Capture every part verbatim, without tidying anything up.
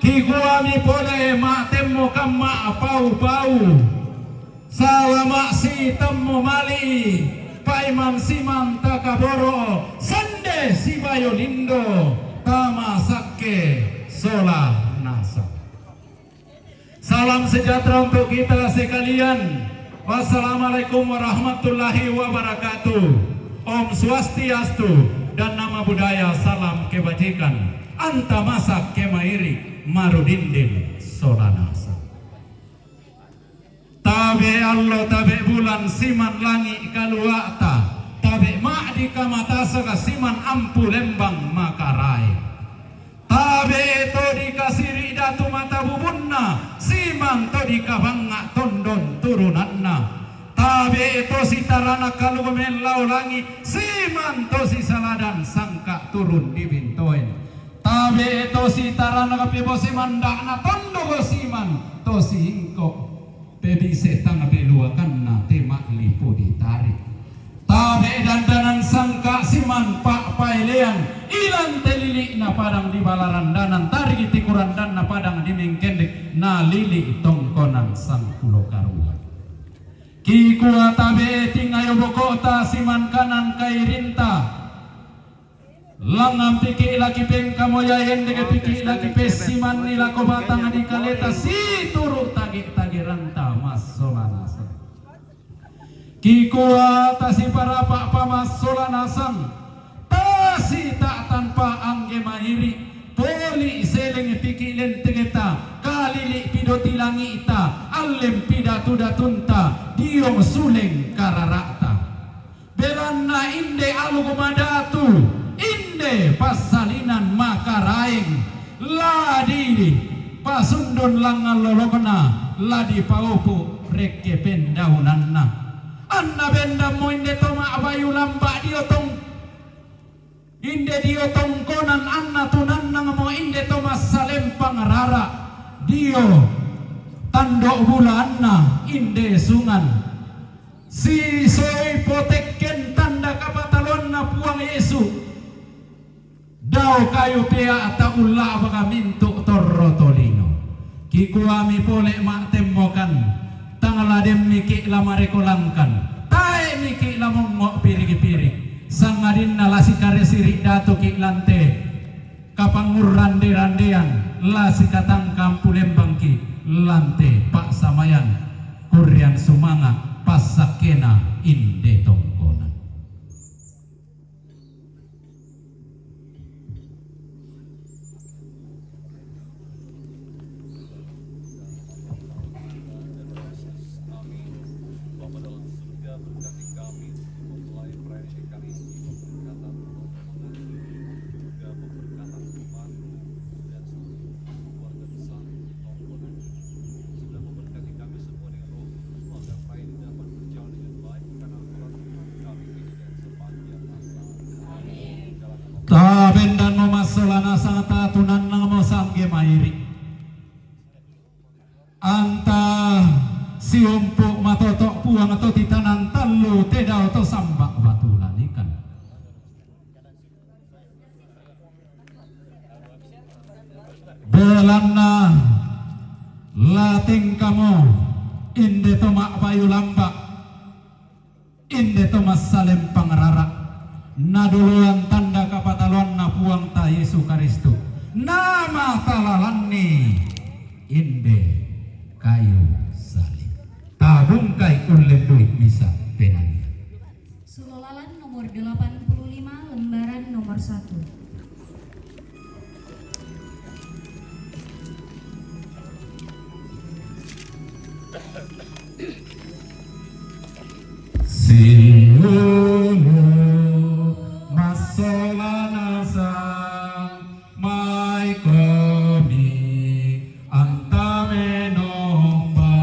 Kikuami pole ma'temmo kamma pau-pau. Salama' sitemmo mali', paiman siman takaboro', sende sibayo lindo, tama sakke sola nasang. Salam sejahtera untuk kita sekalian. Wassalamualaikum warahmatullahi wabarakatuh. Om Swastiastu dan Namo Buddhaya, salam kebajikan. Anta masakke mairi', marudinding sola nasang. Tabe' allo, tabe' bulan, siman langi' kalua'ta, tabe' ma'dika matasaka, siman ampu lembang makaraeng. Tabe' to dikasiri' datu mata bubunna, siman to dikabangnga' tondon turunanna. Tabe' to sitarana kalugo mellao langi', siman to sisaladan sangka' turun dibintoen. Tabe' to sitarana kapibose manda'na tondogo, siman to siingko' pebise tang beluakanna te ma'lipu ditari. Tabe' dandanan sangka' siman pa'paelean, ilan te lili'na padang di Balarandanan, tarigi tikurandanna padang di Mengkendek, nalili' tongkonan sangpulo karua. Kikua tabe' tingayo boko'ta siman kanan kairinta. Langngan piki' laki pengkamoyai, endeke piki' laki pessimanni lako batang dikaleta, situru' tage'-tageranta massola nasang. Kikua tasiparapa'pa massola nasang, tasita'tanpa angge mairi', poli' seleng piki' lentegeta, kalili' pidoti langi'ta, allem pidatu-datunta, diong suleng karara'ta. Belanna inde aluk madatu, inde passalinan makaraeng, la dipasundun langngan lolokna, la dipaupu' rekke pendaunanna. Anna bendammo inde to ma'bayu lamba' dio tong-, inde dio tongkonan, anna tunannangmo inde to massalempang rara', dio tando' bulaanna inde sungan. Sisoi potekken tanda kapataloanna Puang Yesu. Dao kayu pea'ta ulla'baka mintu' torro tolino. Kikuami pole ma'temmokan, tang la demmiki' la marekolangkan, tae'miki' la mongngo' pirik-pirik, sangadinna la sikaresiri' datuki' lante. Kapangurrande-randean, la sikatangkampu lembangki' lante pa'samayan, kurrean sumanga' passakkena inde tongkonan. Tabendanno massola nasang, tatunannangmo sangge mairi'. Anta siompo' matoto' Puang to titanan tallu, tedao to samba' batu lanikan. Belanna la tengkamo inde to ma'bayu lamba', inde to massalempang rara', nadoloan tanda kapataloanna Puangta Yesu Karistu, namatalalanni inde kayu salib. Tabungkai ullendui misa penangi. Sulolalan nomor delapan puluh lima, lembaran nomor satu. Siulu massola nasang maikomi anta menomba.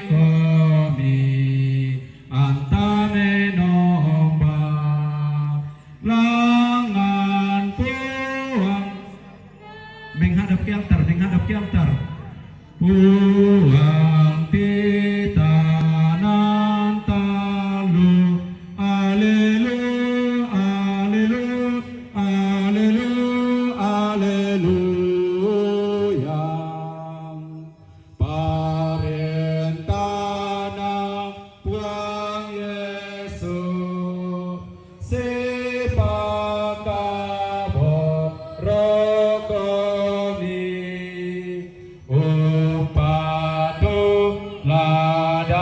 Komi anta menomba langan Puang. Menghadap ke altar, menghadap ke altar. Puang titanan talu. Aleluya, aleluya, aleluya, aleluya. Parentana Puang Yesu, sipakaboro komi, upatu ladanani,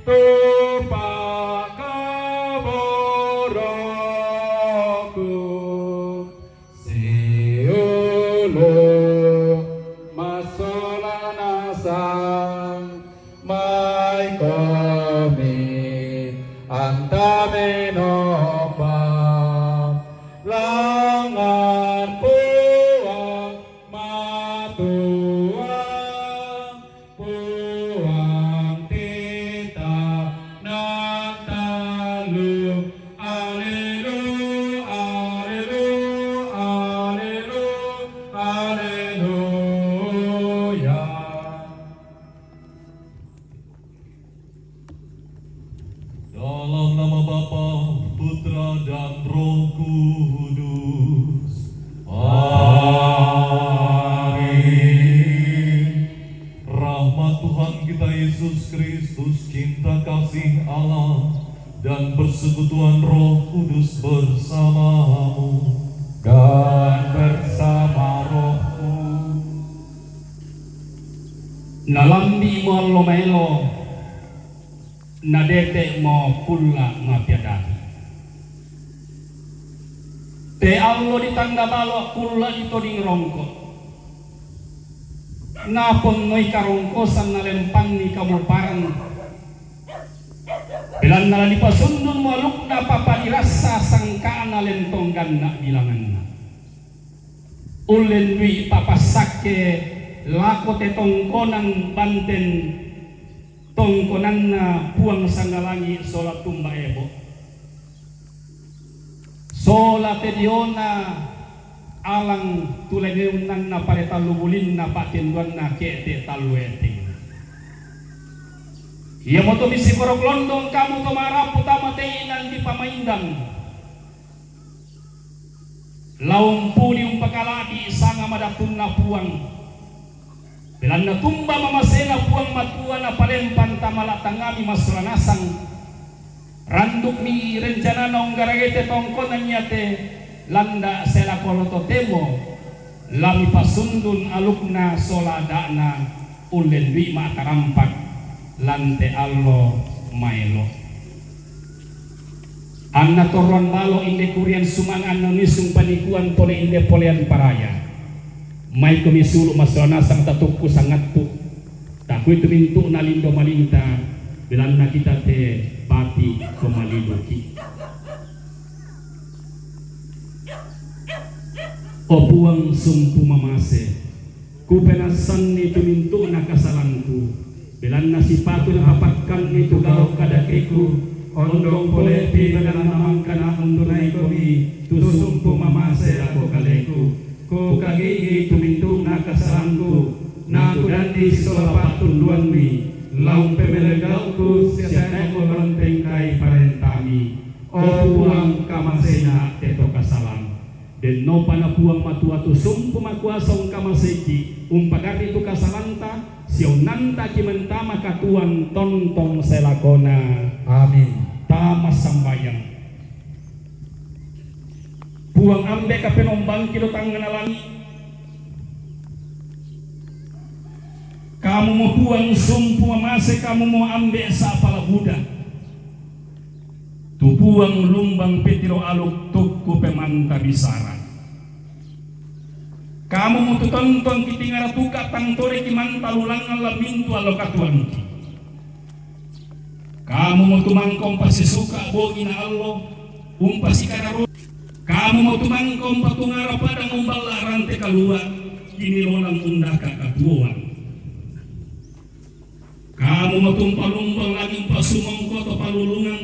tupakaboroku. Siulu masola nasang, mai komi anta menomba langan Puang Matua. Puang titanan talu. Aleluya, aleluya, aleluya, aleluya. Dalam nama Bapa, Putra, dan Roh Kudus. Amin. Rahmat Tuhan kita Yesus Kristus, cinta kasih Allah, dan persekutuan Roh Kudus bersamamu. Dan bersama rohmu. Nalambi mo allo maelo, nadete mo kulla mapiadahi. Te allo ditanda balo kulla ditoding rongko. Naponnoi karongkosan nalempanni kamoparan. Belanna la dipasundun mo alukna papa dirassa sangka'na lentong ganna bilanganna. Ullendui papassakke lako te tongkonan banten tongkonanna Puang Sangalangi sola tumba ebo. Sola te diona alang tuleneunanna pare tallu bulinna patenduanna ke'te tallu eteng. Iamoto misikorok londong kamu to marapu tama tei nandi pamaindang. Laumpuni umpakala'bi sanga madatunna Puang. Belanna tumba mamasena Puang Matua napalempang tama la'tangami massola nasang. Randukmi rencanana unggaragete tongkonan iate landa selako lo totemo, la mipasundun alukna sola ada'na ullendui ma'tarampak lante allo maelo. Anna torroan balo inde kurian sumanga anna nisung panikuan pole inde polean paraya. Maiko misulu massola nasang tatukku sangattu. Takuitu mintu'na lindo malinta, belanna kita te pati ko maliduki. O Puang sumpu mamase, kupenassanni tu mintu'na kasalangku, belanna sipatu napapakkanni tu gau kadakeku, ondong polepi belanna mangkana untunaikomi tu sumpu mamase lako kaleku. Kukagigi tu mintu'na kasalangku, nakudandi sisola pattunduammi, la umpemeloi gau'ku sia nae'mo lontengkai parentami. O Puang, kamasena te to kasalang. Dennopa na Puang Matua tu sumpu makuasa ungkamaseiki, umpagarri tu kasalanta, sia unnantaki mentama katuoan tontong selakona. Amin. Tama sambayang. Puang, ambe kapenombangki lo tangngana langi. Kamumo Puang sumpu mamase, kamumo ambe sa'pala buda. Tu Puang lumbang petiro aluk tukku pemanta bisara. Kamumo tu tontongki tingara tuka tang toreki manta lulangngan la mintu allo katuoangki. Kamumo tu mangka umpasisuka bogi na allo, umpasikararo. Kamumo tu mangka umpatungara padang umballa rante kalua, kinilonang undaka katuoan. Matumpa lumbang lagi' pasumongko to palulungan.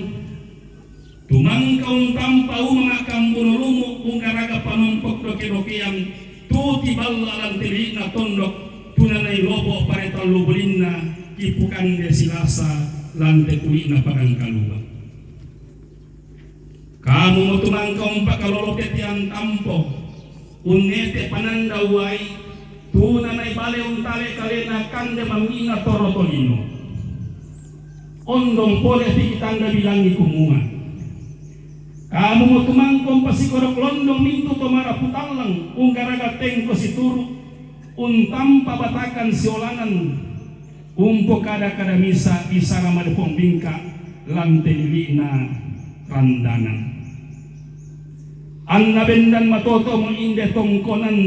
Tumangka untampa uma' kambuno lumu' unggaraga panompok doke-dokean, tu tiballa' lan te li'na tondok, tu nanai lobo' pare tallu bulinna, kipukande silasa lan te kuli'na padang kaluba. Kamu mo tumangka umpakalolo tetian tampo, unnete pananda uwai, tu nanai bale untale kalena kande mammi'na toro tolino. Ondong pole tiki tanda bilangi kumua. Kamu mo tumangka umpasikorok londong mintu to marapu tallang, unggaraga tengko situru', untampa batakan siolanan, umpokada-kada misa' bisara male pong bingka' lan te lili'na randanan. Anna bendan matoto' mo inde tongkonan,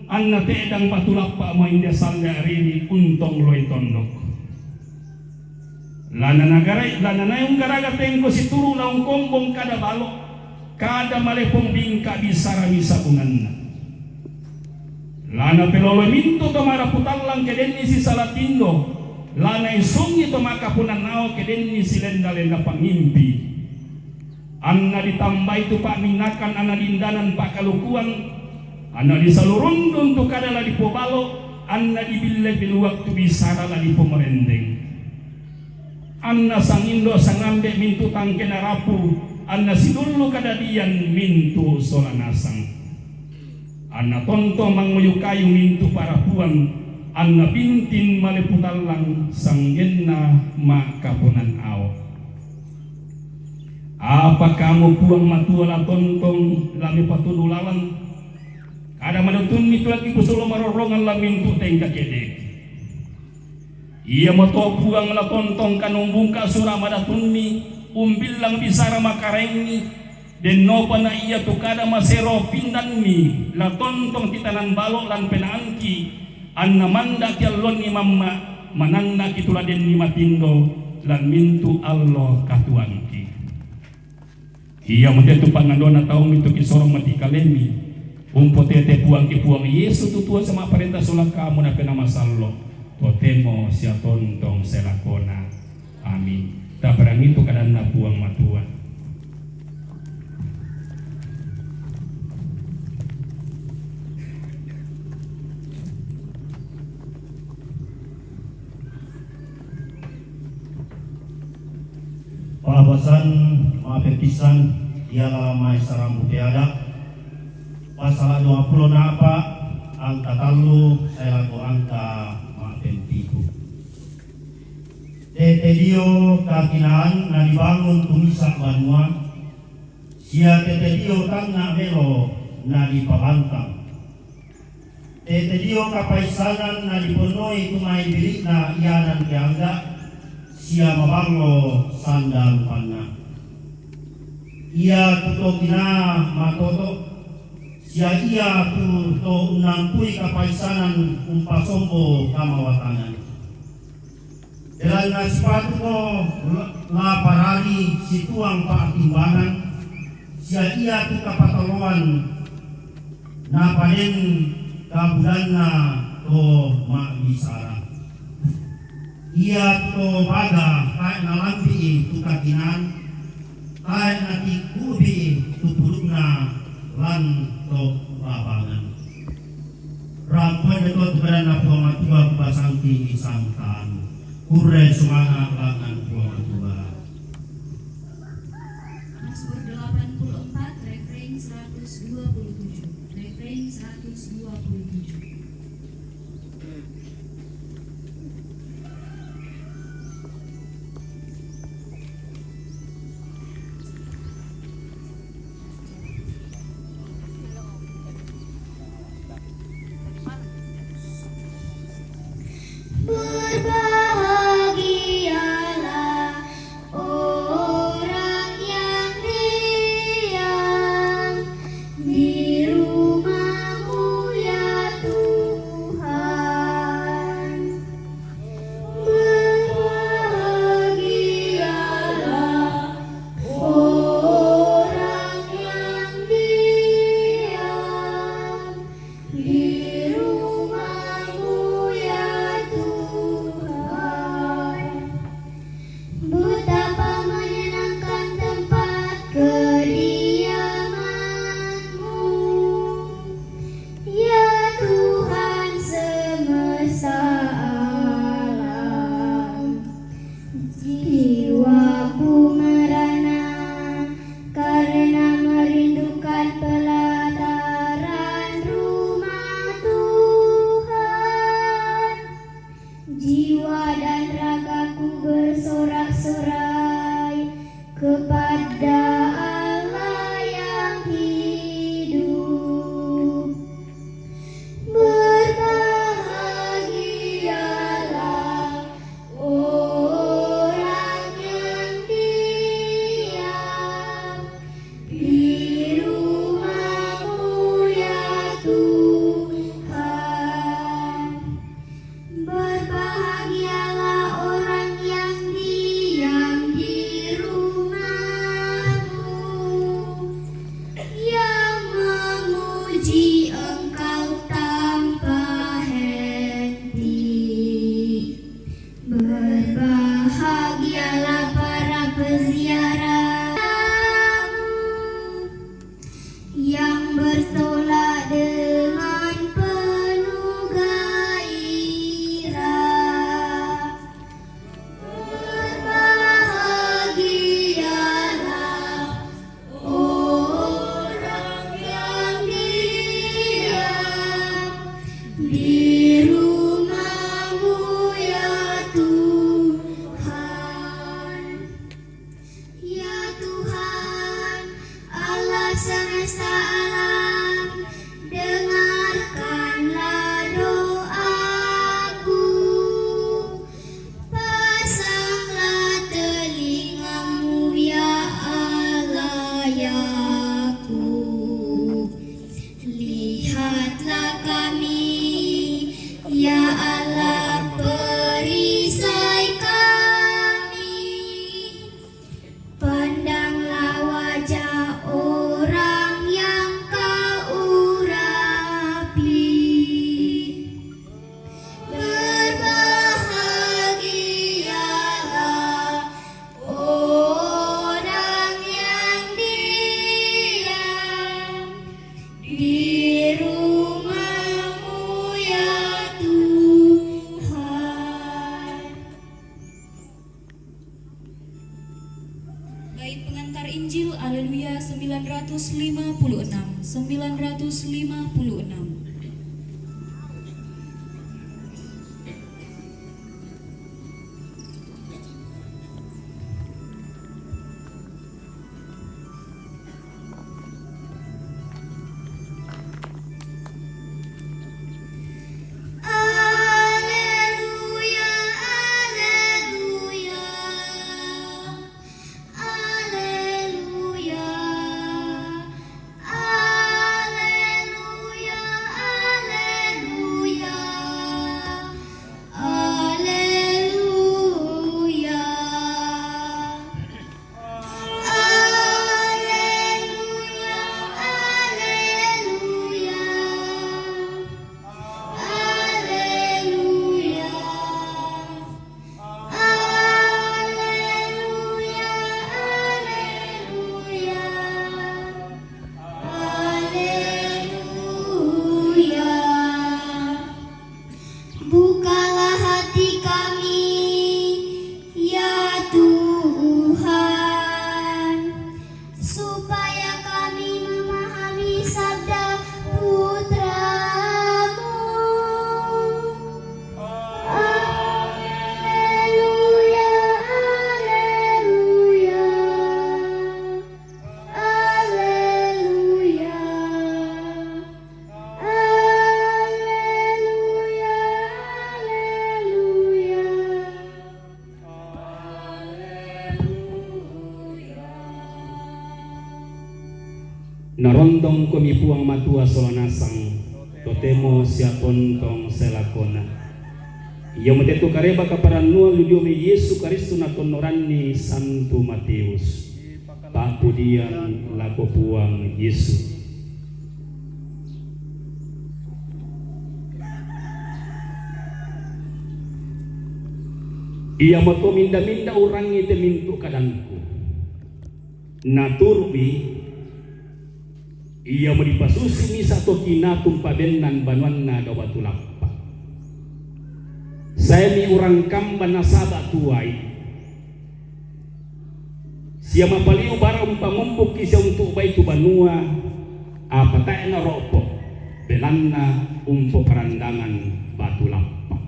anna te'dang batu lappa' mo inde salle ariri untong loi tondok. Lana nagarai, lana nae unggaraga tengko situru' la ungkombong kada balo', kada male pong bingka' bisara misa' bunganna. Lana pelolo mintu to marapu tallang ke denni sisala tindo, lana isungi to makapunan ao ke denni silenda-lenda pangimpi. Anna ditambai tu pa'minnakan, anna dindanan pa'kalukuan, anna disalurundun tu kada la dipobalo', anna dibille biluak tu bisara la dipomorendeng. Anna sangindo' sangambe' mintu tangke narapu, anna sidullu kadadian mintu sola nasang. Anna tontong manguyu-kayu mintu parapuan, anna bintin malepu tallang sanggenna ma'kaponan ao. Apa kamu Puang Matua la tontong la mipatudu lalan, kada madotunni tu laki kusulo marorrongan la mintu tengka kedek. Iamoto Puang la tontong kanumbungka sura' madatunni, umbillang bisara makaraengngi, dennopa na ia tu kada masero pindanni la tontong titanan balo' lan penaangki, anna mandaki allonni mamma', manannaki tuladenni matindo lan mintu allo katuoangki. Iamote tu pangandona tau mintu kisorong mati kalemi, umpotete Puangki Puang Yesu tu tuo sama'parenta sola kamu napena masallo, totemo sia tontong selakona. Amin. Taparangi tu kadanna Puang Matua. Pa'basan ma'pepissan iala mai sarambu peada, pasala duangpulo na'pa angka tallu sae lako angka ma'pempitu. Tete dio kakinaan na dibangun tu misa' banua, sia tete dio tangnga' melo na dipabantang. Tete dio kapaissanan na diponnoi tu mai bili'na ianan keangga', sia maballo sanda rupanna. Ia tu to kinaa matoto', sia ia tu to unnampui kapaissanan umpasombo kamawatangan. Belanna sipatuko la parari situang pa'timbangan, sia ia tu kapatoloan napaden kabudanna to ma'bisara. Ia tu to baga tae' nalambi'i tu kakinaan, tae' natikku'bi tu pudukna lan to labangan. Rampoan de to tu kadanna Puang Matua, kubasangki sangtan. Kurre sumanga' langan Puang Matua. Mazmur delapan puluh empat, refrain seratus dua puluh tujuh. Refrain seratus dua puluh tujuh. Berbahagialah orang yang diam di rumahmu, ya Tuhan. Salam. Jiwaku merana karena merindukan pelataran rumah Tuhan. Jiwa dan ragaku bersorak-sorai kepada Allah yang hidup. Berbahagialah orang yang diam di rumah-Mu, ya Tuhan. Berbahagialah orang yang diam di rumah-Mu, yang memuji Engkau tanpa henti. Berbahagialah para peziarah-Mu yang bertolak dengan penuh gairah. Berbahagialah orang yang diam di rumah-Mu, ya Tuhan. Ya Tuhan, Allah semesta alam, dengarkanlah doaku. Pasanglah telinga-Mu, ya Allah Yakub. Lihatlah kami, ya Allah, perisai kami. Pandanglah wajah orang yang Kau urapi. Berbahagialah orang yang diam di rumah-Mu, ya Tuhan. Bait pengantar Injil, Aleluya, sembilan ratus lima puluh enam, sembilan ratus lima puluh enam. Aleluya, aleluya, aleluya, aleluya, aleluya, aleluya. Aleluya, aleluya, aleluya, aleluya, aleluya, aleluya. Bukalah hati kami, ya Tuhan, supaya kami memahami sabda Putra-Mu. Aleluya, aleluya, aleluya. Aleluya, aleluya, aleluya. Narondong ko mi Puang matua sola nasang, totemo sia tontong sae lakona. Iamo te tu kareba kaparannuan lu dio mai Yesu Karistus natonnoranni Santu Mateus. Pa'pudian lako Puang Yesu. Iamoto minda-minda urangi te mintu' kadangku. Naturu'i, iamo dipasusi misa' to kinatu umpabennan banuanna dao batu lappa'. Saemi urangkamba nasaba tuai, sia mapaliu bara umpamumbukki sia untu'bai tu banua, apa tae' naro'po, belanna umpoparandangan batu lappa.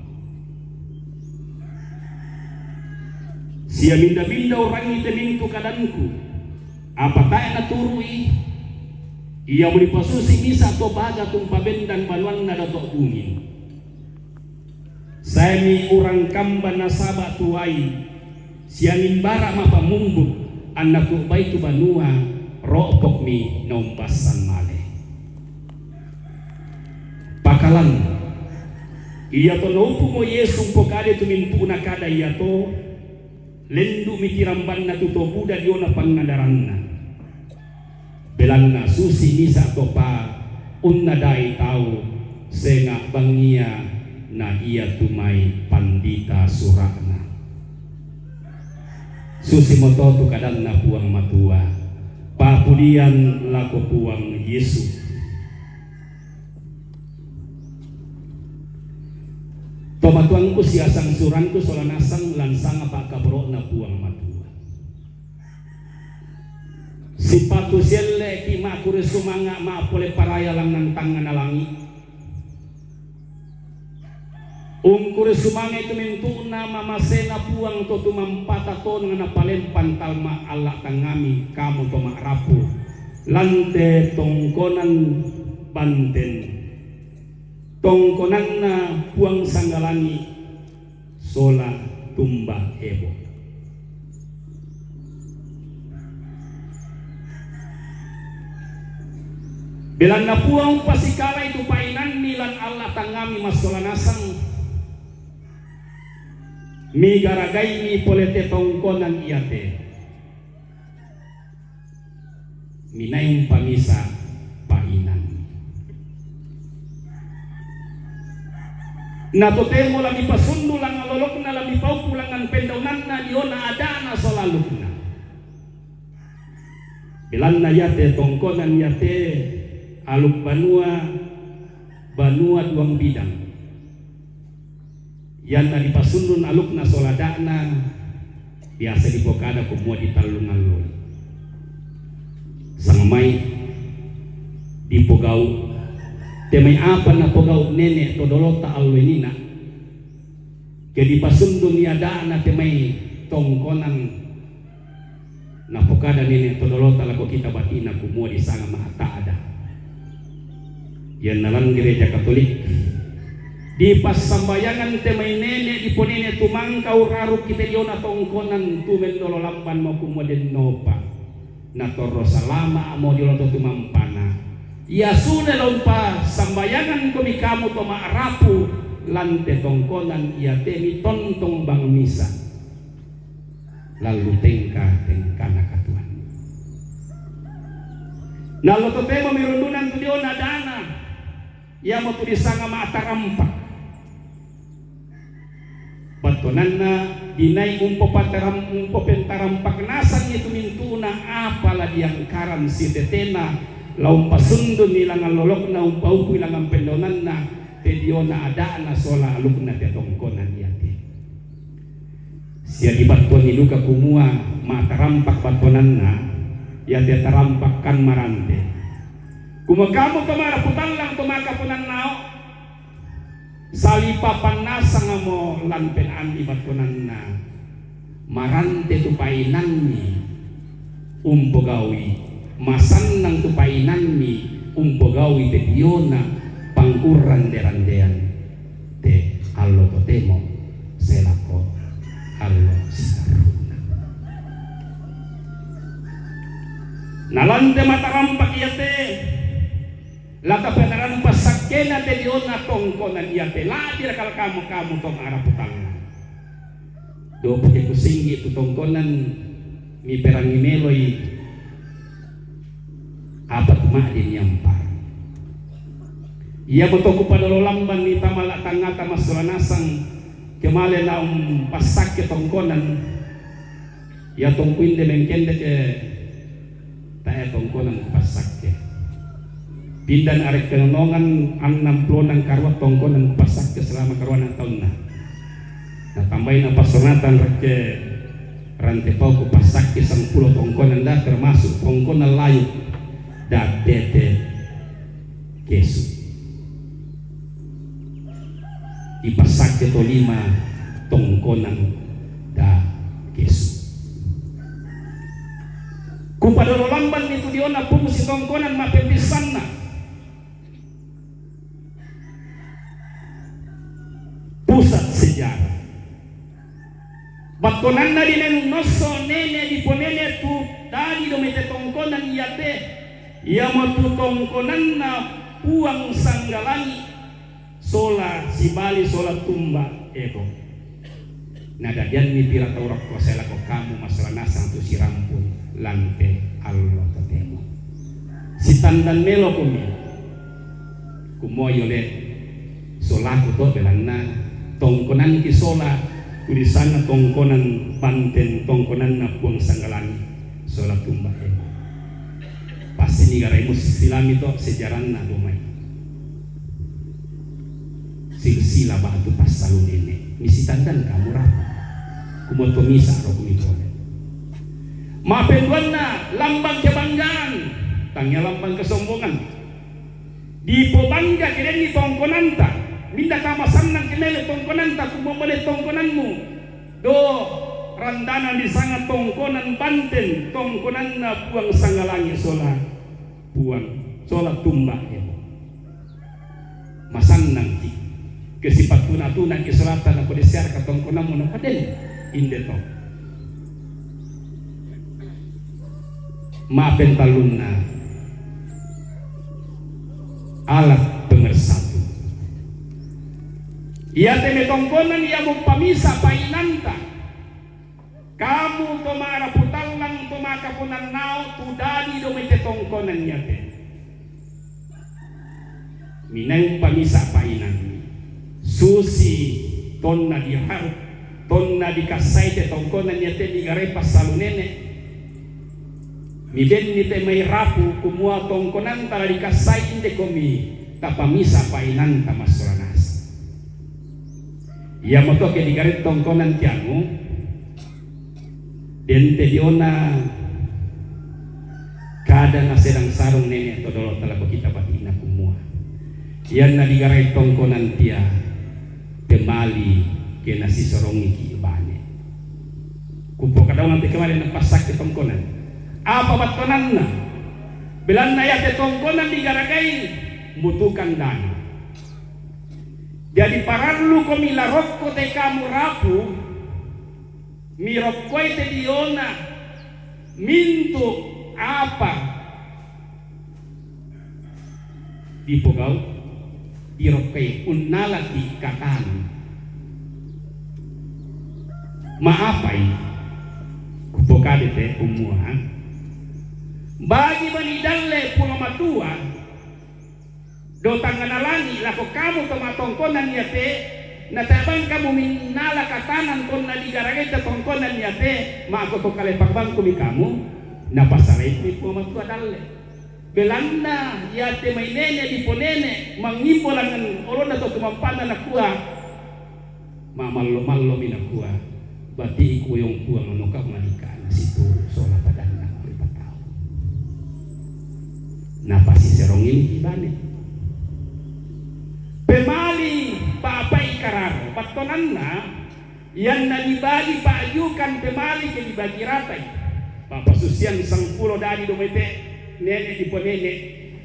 Sia minda-minda urangi te mintu' kadangku, apa tae' naturu'i, iamo dipasusi misa to baga tumpabendan banuanna dato' bunging. Saemi urangkamba nasaba tuai, sia anging bara mapamumbuk, anna tu'bai tu banua, ro'pokmi naumbassan male. Pakalan, iato naupu'mo Yesu umpokadai tu mintu'na kada iato, lendu'mi tirambanna tu to buda diona pangadaranna. Belanna susi misa to pa unnadai tau, senga' bangngia na ia tu mai pandita sura'na. Susimoto tu kadanna Puang Matua, papudian lako Puang Yesu. To matuangku sia sangsurangku sola nasang lan sanga pa'kaboro'na Puang Matua. Sipatu sielle'ki' ma'kure sumanga' ma'pole paraya langngan tangngana langi'. Ungkure sumanga'i tu mintu'na mamasena Puang to tumampata tonang napalempang talma' alla tangngami kamu to ma'rapu, lan te tongkonan banten, tongkonanna Puang Sanggalangi sola tumba hebo. Belanna Puang pasikalai tu painanni lan alla tangngami massola nasang, migaragaimi pole te tongkonan iate. Minai umpamisa painanni. Na totemo la mipasundu langngan lolokna, la mipaupu langngan pendaunanna diona ada'na sola alukna. Belanna iate tongkonan iate aluk banua, banua duang bidang. Ianna dipasundun alukna sola ada'na, biasa dipokada kumua ditallung alloi. Sangamai dipogau', te mai apa napogau' nene' to dolota allo inina', ke dipasundun ia ada'na te mai tongkonan, napokada nene' to dolota lako kita bati'na kumua disanga ma'ta'da. Ianna lan Gereja Katolik, dipassambayangan te mai nene' diponene' tumangka urarukki te diona tongkonan tu mendolo lambanmo kumua dennopa. Natorro salama'mo diolo to tumampana. Ia sule la umpassambayangan komi kamu to ma'rapu lan te tongkonan iate mitontong bang misa. Lallu tengka-tengkana katuoan. Nallo totemo mirundunan tu diona ada'na, iamotu disanga ma'tarampak. Battuananna dinai umpopataram-, umpopentarampak nasangi tu mintu'na apa la diangkaran sitetena la umpasundunni langngan lolokna umpaupui langngan pendaunanna te diona ada'na sola alukna te tongkonan iate. Sia dibattuanni duka kumua ma'tarampak battuananna iate tarampak kan marante. Kumua kamu to ma'rapu tallang to ma'kaponannao, salipapannasangmo lan penaanni battuananna, marante tu painanni umpogau'i, masannang tu painanni umpogau'i te diona pangkurrande-randean te allo totemo selako allo sitarru'na. Nalante matarampak iate, la tapenarampak sakkena te diona tongkonan iate, la'bira kala kamu-kamu to ma'rapu tallang. Dopo ke kusinggi tu tongkonan miperangi meloi, apa tu ma'din yampa. Iamoto kupadolo lambanni tama la tangngata massola nasang, kemale na umpassakke tongkonan. Ia tongku inde mengkendeke tae tongkonan kupassakke. Pindan arekkenongan annang pulonang karua tongkonan kupassakke selama karuana taunna. Natambai na pasonatan reke rante pau ku pasakki sangpulo tongkonan da, termasuk tongkonan layu da tete kesu. Ipasakki tolima tongkonan da kesu. Kupadolo lamban ni tu diona pungu sitongkonan mapempisanna. Pusat sejarah. Battonanna di nenu nosso nene diponene tu dadi domete tongkonan iate, iamotu tongkonanna Puang Sanggalangi sola sibali sola tumba ebo. Nadadianni pira tau rokko sae lako kamu masola nasang tu sirampun lante allo totemo. Sitandan melo kumi. Kumua yole solaku to belanna tongkonanki sola tulisanna tongkonan banten tongkonanna Puang Sanggalangi sola tumba emo. Pasti nigaraimu silami to sejaranna domai. Silsila batu passalu nene. Misitandan kamu rapu. Kumoto misa ro kumitole. Mapenduanna lambang kebanggaan, tangnya lambang kesombongan. Dipobangga kedenni tongkonanta, minda tama sannang kenele tongkonanta, kumomole tongkonanmu. Do randana disanga tongkonan banten, tongkonanna Puang Sanggalangi sola Puang, sola tumba emo. Masannangki. Kesipatuna-tunaki solata nako desiarka tongkonammu nako den. Inde to. Mapentallunna alat pemersatu. Iate metongkonan ia muppamisa painanta. Kamu to marapu tallang to makaponannao tu dadi domete tongkonan iate. Minai umpamisa painanni. Susi tonna diharu, tonna dikassai te tongkonan iate digarai passalu nene. Mibenni te mai rapu kumua tongkonanta la dikassai inde komi tapamisa painanta massola nasa. Iamoto ke digarai tongkonan tiangu, dente diona kada nasedang sarung nene to dolo talako kita batina kumua. Ianna digarai tongkonan tia pemali ke nasisorongi ki bane. Kupokadaungan te kemali napasakke tongkonan. Apa battonanna? Belanna iate tongkonan digaragai mutukan dana. Jadi parallu komi larokko te kamu rapu, mirokkoi te diona mintu apa dipogau, dirokkai unnalaki katan. Maapai kupokade te kumua, bagi mani dalle Puang Matua do tangngana langi lako kamu to matongkonan iate, natabang kamu minnala katanan tonna digaragai te tongkonan iate, mako to kale pabangkumi kamu, napasalaitni Puang Matua dalle. Belanna iate mai nene dipo nene mangimbo langen olona to tumampanna nakua, mamallo-mallomi nakua, batiku yong Puang noka malikana situru sola padanna ripatau. Napasiserongin ibane. Pemali papai kararo pattonanna. Ianna dibagi pa'jukan pemali ke dibagi ratai. Pappasusian sangpulo dadi domete nene dipo nene,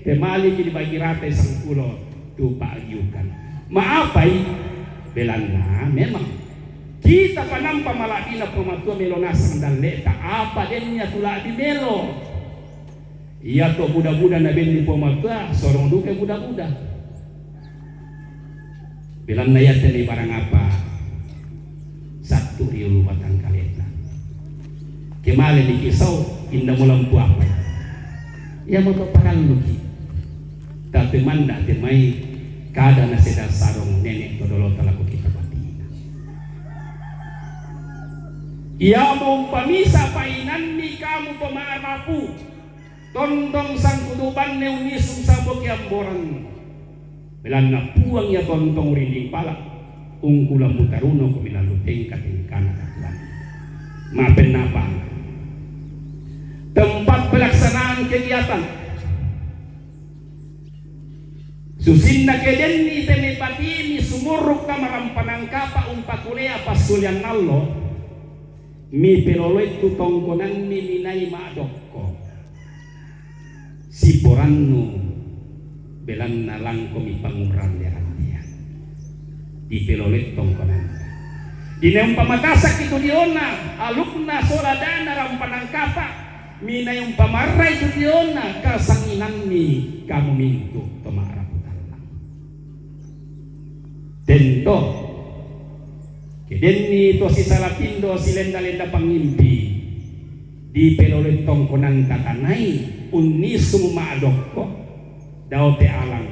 pemali ke dibagi ratai sangpulo tu pa'jukan. Maapai? Belanna memang kita panampa mala'bina Puang Matua melo nasang dalleta, apa dennia tu la'bi melo. Iyato buda-buda nabenni Puang Matua, sorong duka buda-buda. Belanna iyatte ni barang apa sattu ri ulu batang kaleta. Kemale ni kisau inna mulampu apa. Iya moto paralluki. Tapi manda te mai kada naseda sarong nene to dolo talako kita batina. Iya mo umpamisa painanni kamu pemarapu. Tontong sangkutubanne unnisung sambo kiamborannu. Belanna Puang iya tontong rinding pala. Ungkula mutaruno ko milalu tengka-tengkana katuan. Mapenapa tempat pelaksanaan kegiatan. Susinna kedenni te mepatimi sumurrukka marampanangkapa umpakulea passulian allo, mipeloloi tu tongkonanni minai ma'dokko. Siporannu belanna langkomi pangurang-randiang. Dipeloloi tongkonanna. Dinae umpamakasakki tu diona alukna sola dana rampanangkapa, minai umpamarrai tu diona kasanginanni kamu mintu to ma'rapu tallang. Tento, kedenni to sisala pindo silenda-lenda pangimpi, dipeloloi tongkonanta tanai unnisung ma'dokko, dao te alang,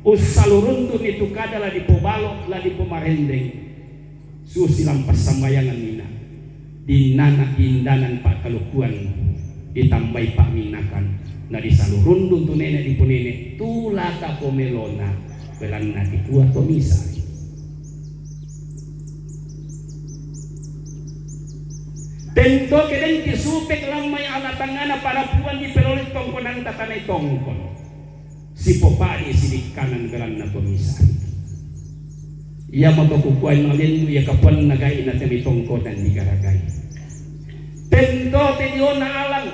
ussalurundu'ni tu kada la dipobalo, la dipomarendeng, susi lampassambayangan nina, dinnana-, dindanan pa'kalukuan, ditambai pa'minnakan, na disalurundung tu nene' diponene', tulaka pomelona, belanna dikua to misa. Tento kedenki supek lammai ala tangngana parapuang dipeloloi tongkonanta tanai tongkon. Sipopa'di sidikkanan belanna to misa. Iamoto kukuai malendu ia kapuanna gai na te mitongkonan digaragai. Tento te diona alang.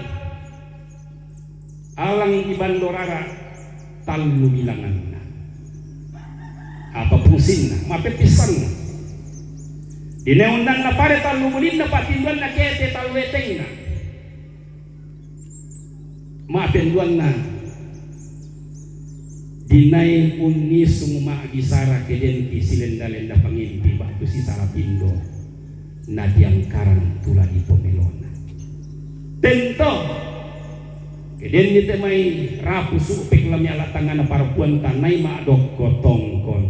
Alang di Bandorara tallu bilanganna. Apa fungsinna? Mapeppissanna. Dineunanna pare tallu bulinna, patinduanna kete tallu etengna. Ma'penduanna, dinai unnisung ma'bisara kedenki silenda-lenda pangimpi ba'tu sisala pindo, na diangkarang tu la dipomelona. Tento, kedenni te mai rapu su'pek lami ala tangngana parapuang tanai ma'dokko tongkon.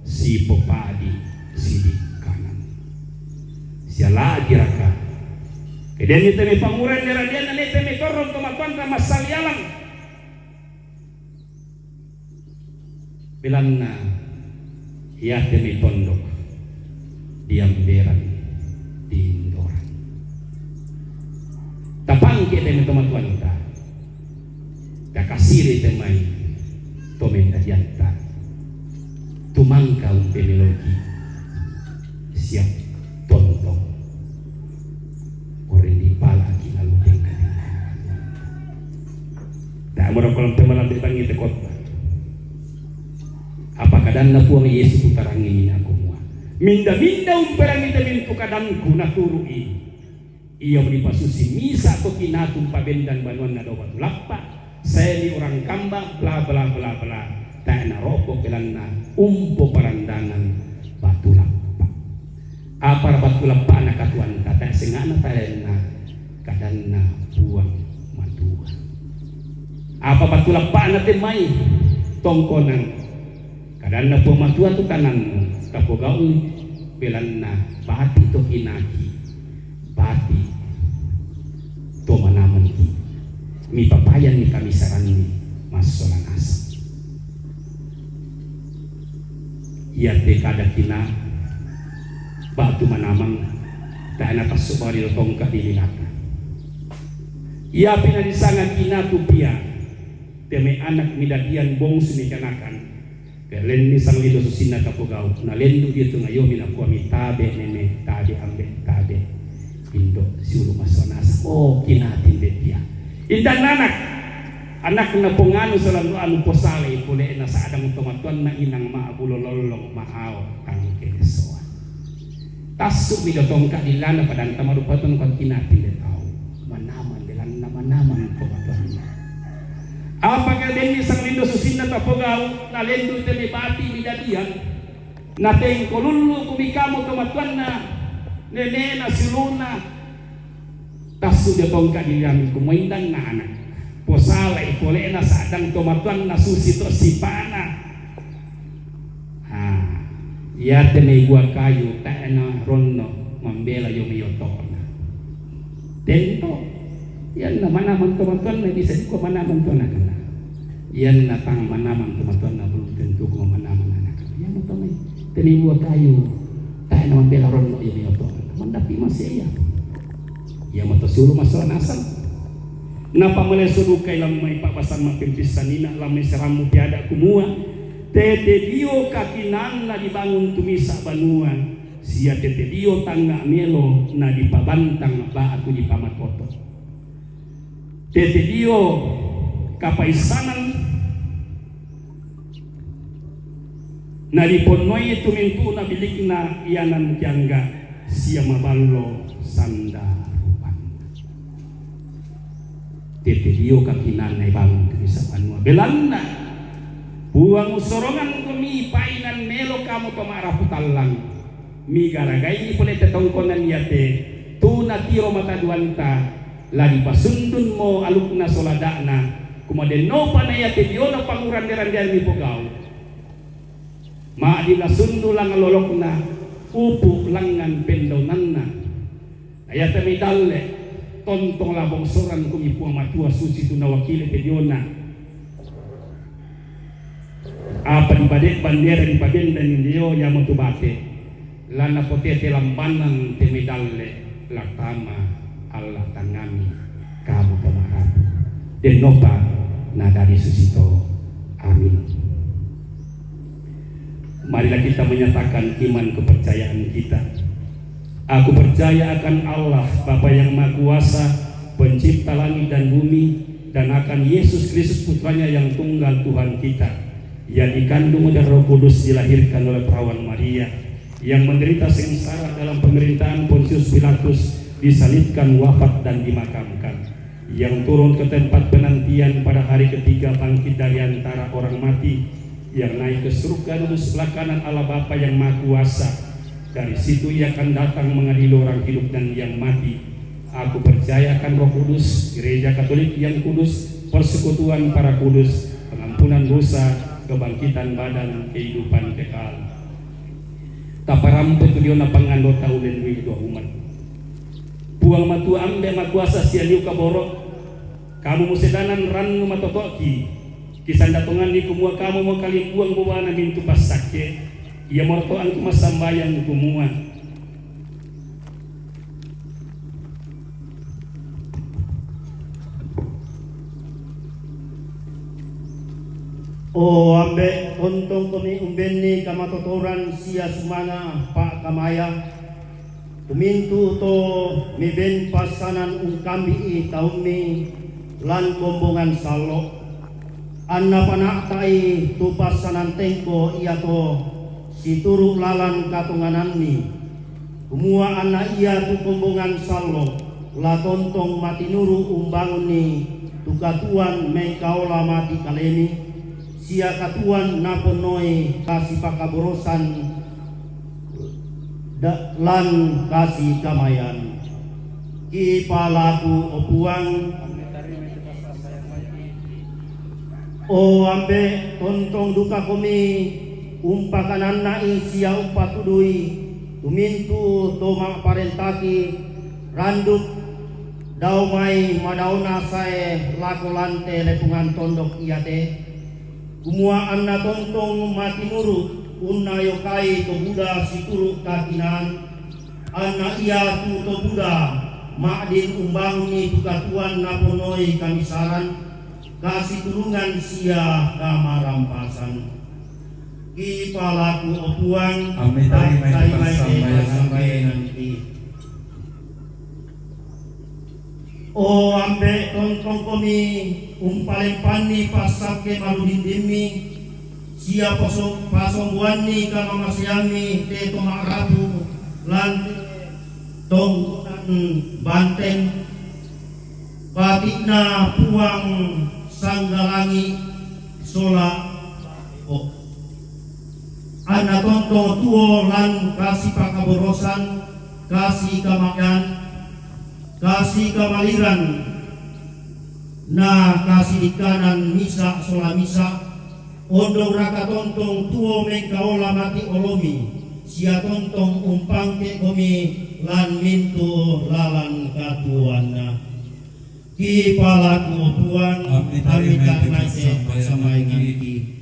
Sipopa'di sidikkanan. Siala'gi raka. Kedenni te mai pangurang-randiang, na te mai torrong tomatoanta massalialang. Belanna iate mai tondok diamberan diindoran. Tapangke te mai tomatoanta. Takasiri te mai to mendadianta, tumangka umpemeloki siap tontong. Oring dipalaki lalu tengka-tengka. Tak mura kolam pemalam ditangi te kota. Apa kadanna Puang Yesus tutarangi minna kumua, minda-minda umperangi te mintu kadanku naturu'i. Ia mani pasusi misa to kinatu mpabendan banuanna dao batu lappa, saeni orang kamba, bla, bla, bla, bla. Tae naropo belanna umpo parandangan batu lappa. Apa batu lappa na katuanta tae sengana taenna kadanna Puang Matua. Apa batu lappa na te mai tongkonan Kadanna Puang Matua tu kananmu, tapogau'i belanna bati to kinaki, bati to manamengki, mipapayanni kamisaranni massola naseng. Iate kada kina batu manameng, tae natassu bawari lo tongka di lilata. Iapi nadisanga kina tu pia, te mai anak midadian bongsu mikanakan, Lenni sanglindo susinna tapogau, nalendu dia tu ngayomi nakuami tabe nene, tabe ambe, tabe indo, siulu masonasa. Oh, kinatinde dia. Indan anak, anakna ponganu salandu anu posalai pole na sadang tomatuanna inang ma'bulo lollong ma'ao tangke soa. Tassu mi do tongka dilana padanta marupa tongka kinatinde tau. Manaman belanna manaman tomatuanna. Apakah denni sanglindo susinna tapogau, nalendu te mai bati midadian, natengko lullu kumikamu tomatuanna, nenena suluna, tassu dia tongka dilami kumoindanna anak. Posalai polena sadang tomatuanna susi to sipana. Ha, iate mai gua kayu taena ronno mambela yo miotona. Tento, ianna manaman tomatuanna bisa juga manaman tonakna. Ianna tang manaman tomatuanna belum tentu ko manaman anakna. Ianna to mai Teniwa kayu, tae na mambela ronno iya mioto. Mandapi mase iya. Iya mato sulu masola nasang. Napamaleso dukai lamai pabbasan mappimpissanina lamai serammu piada kumua, tete dio kakinanna dibangun tumisa banua, sia tete dio tangnga melo na dipabantang ba'ku dipamakoto. Tete dio kapaissanan na diponnoi tumintu'na bilikna iyanan tiangga sia maballo sanda rupanna. Tete dio kakinanna ibangun tumisa banua. Belanna Puang usorongangkomi painan melo kamu to ma'rapu tallang. Migaragaini pole tetongkonan iate, tu natiro mataduanta, la dipasundunmo alukna sola da'na, kuma dennopa na iate diona pangurande-randean mipogau. Ma'di nasundu langngan lolokna, upu langngan pendaunanna. Na iate mai dalle, tontong la bongsoran kumi Puang Matua susi tu nawakili te diona. Apa dipade bandera dipabendani dio, iamotu bate, la napotete lambanang te mai dalle, la tama alla tangngami kamu to ma'rapu. Dennopa nadadi susito. Amin. Marilah kita menyatakan iman kepercayaan kita. Aku percaya akan Allah, Bapa yang Maha Kuasa, Pencipta langit dan bumi, dan akan Yesus Kristus, Putranya yang tunggal, Tuhan kita, yang dikandung dari Roh Kudus, dilahirkan oleh perawan Maria, yang menderita sengsara dalam pemerintahan Pontius Pilatus, disalibkan, wafat, dan dimakamkan, yang turun ke tempat penantian, pada hari ketiga bangkit dari antara orang mati, yang naik ke surga duduk sebelah kanan Allah Bapa yang Maha Kuasa. Dari situ Ia akan datang mengadili orang hidup dan yang mati. Aku percaya akan Roh Kudus, Gereja Katolik yang kudus, persekutuan para kudus, pengampunan dosa, kebangkitan badan, kehidupan kekal. Taparampe tu diona pangandota ullenui dua umat. Puang Matua Ambe' Makuasa sia liu kaboro', kamu musedanan rannu matoto'ki, kisanda tonganni kumua kamumo kalimbuang bobana mintu passakke, iamoroto angku massambayang kumua, O Ambe', tontongkomi umbenni kamatotoran sia sumanga pa'kamaya, tumintu to miben passanan ungkambi'i taummi lan kombongan sallo'. Anna pana'ta'i tu passanan tengko iato situru' lalan katongananni, kumua anna ia tu kombongan sallo' la tontong matinuru' umbangunni tu katuoan mengkaola mati kalemi, sia katuoan naponnoi kasipakaborosan da-, lan kasikamayan. Kipalaku, o Puang. O Ambe', tontong dukakomi umpakananna'i sia umpatudui tumintu to ma'parentaki, randuk dao mai madaona sae lako lante lepungan tondok iate, kumua anna tontong matinuru' unnayokai to buda situru' kakinaan, anna ia tu to buda ma'din umbangunni tu katuoan naponnoi kamisaran, kasitulungan sia kamarampasan. Kipalaku, o Puang. Amin. Tarimai, tarimai passambayangan. Passambayangan. O Ambe', tontongkomi umpalempanni passakke maludindimmi, sia paso-, pasombuanni kamamaseammi te to ma'rapu lan tongkonan banten, pati'na Puang sanggalangi sola o. Anna tontong tuo lan kasipakaborosan, kasikamayan, kasikamaliran, na kasidikkanan misa' sola misa', ondong raka tontong tuo mengkaola mati olomi, sia tontong umpangke'komi lan mintu lalan katuoanna. Kipalaku, o Puang. Amin. Tarimai, tarimai te passambayangan. Passambayangan.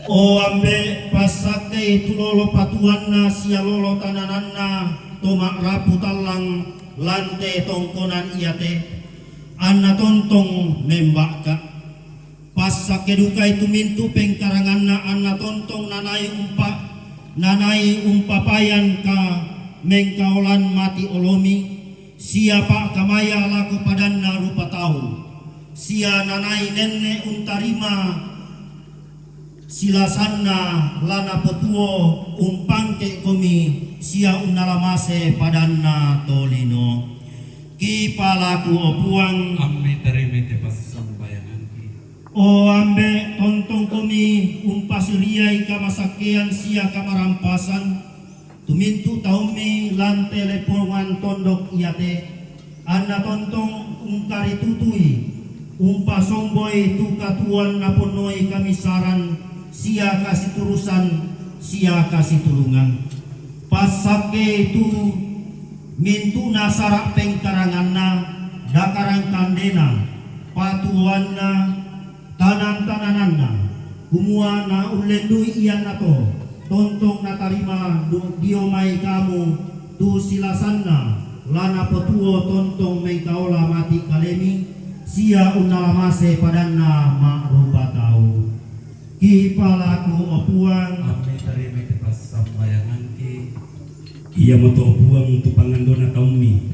O Ambe', passakkei lolo patuanna sia lolo tanananna to ma'rapu tallang lan te tongkonan iate, anna tontong memba'ka. Passakke dukai tu mintu pengkaranganna anna tontong nanai umpa-, nanai umpapayan ka mengkaolan mati olomi, sia pa'kamaya lako padanna rupa tau, sia nanai nenne untarima silasanna la napotuo umpangke'komi sia unnalamase padanna tolino. Kipalaku, o Puang. Ammi tarimai te passambayanganki. O Ambe', tontongkomi umpasiriai kamasakkean sia kamarampasan tu mintu taummi lan te lepongan tondok iate, anna tontong ungkaritutui, umpasomboi tu katuoan naponnoi kamissaran sia kasiturusan sia kasitulungan. Passakkei tu mintu'na sara' pengkaranganna, dakarang kandena, patuoanna, tanan-tanananna, kumua naullendui iannato, tontong natarima du-, dio mai kamu tu silasanna la napotuo tontong mengkaola mati kalemi, sia unnalamase padanna ma'rupa tau. Kipalaku, o Puang. Ammi tarimai te passambayanganki. Iamoto, o Puang, tu pangandona taummi,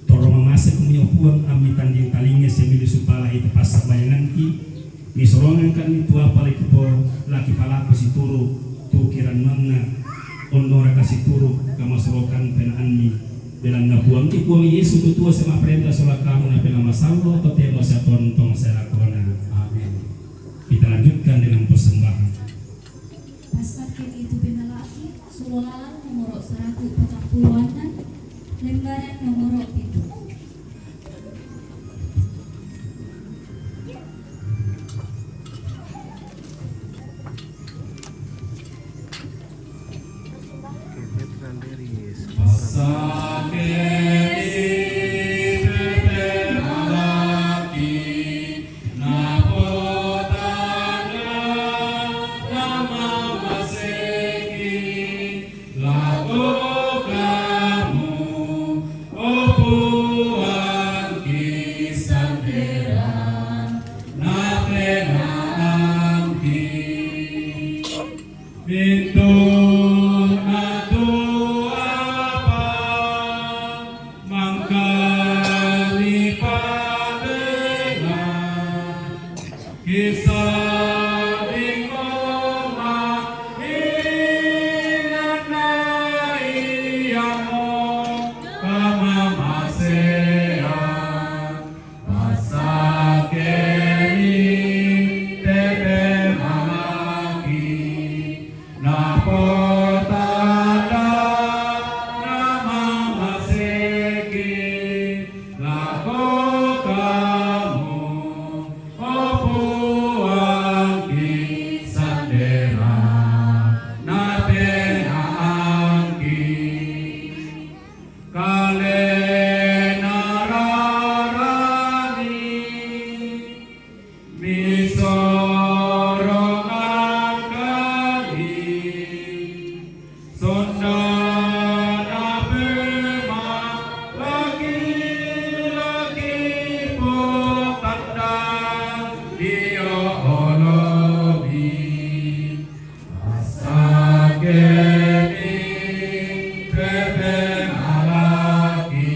torro mamasekmi, o Puang, ammi tanding talinga sia milu supala ita passambayanganki, misorongangkanni tu apa laki po-, laki palaku situru tu kirannuanna, onnora kasituru kamasorrokan penaanni, belanna Puangki Puang Yesu tu tuo sia ma'parenta sola kamu, napena masallo totemo sia tontong sia lakona. Amin. Kita lanjutkan dengan persembahan. Passakkeni tu penalaki, sulo lalang nomoro saratu patappulo annang, lembaran nomoro pitu. Passakkeni te penalaki, napotanda namamaseki lako kamu, o Puangki sandera napenaangki. Mintu natu apa mangkali padenga, kisah di koma inanna iamo kamamasean. Passakkeni te penalaki, napotanda namamaseki lako kamu, o Puangki sandera napenaangki. Kalena rarani misorongangkanni, sonda napema laki-laki potandang dio olomi. Passakkeni te penalaki,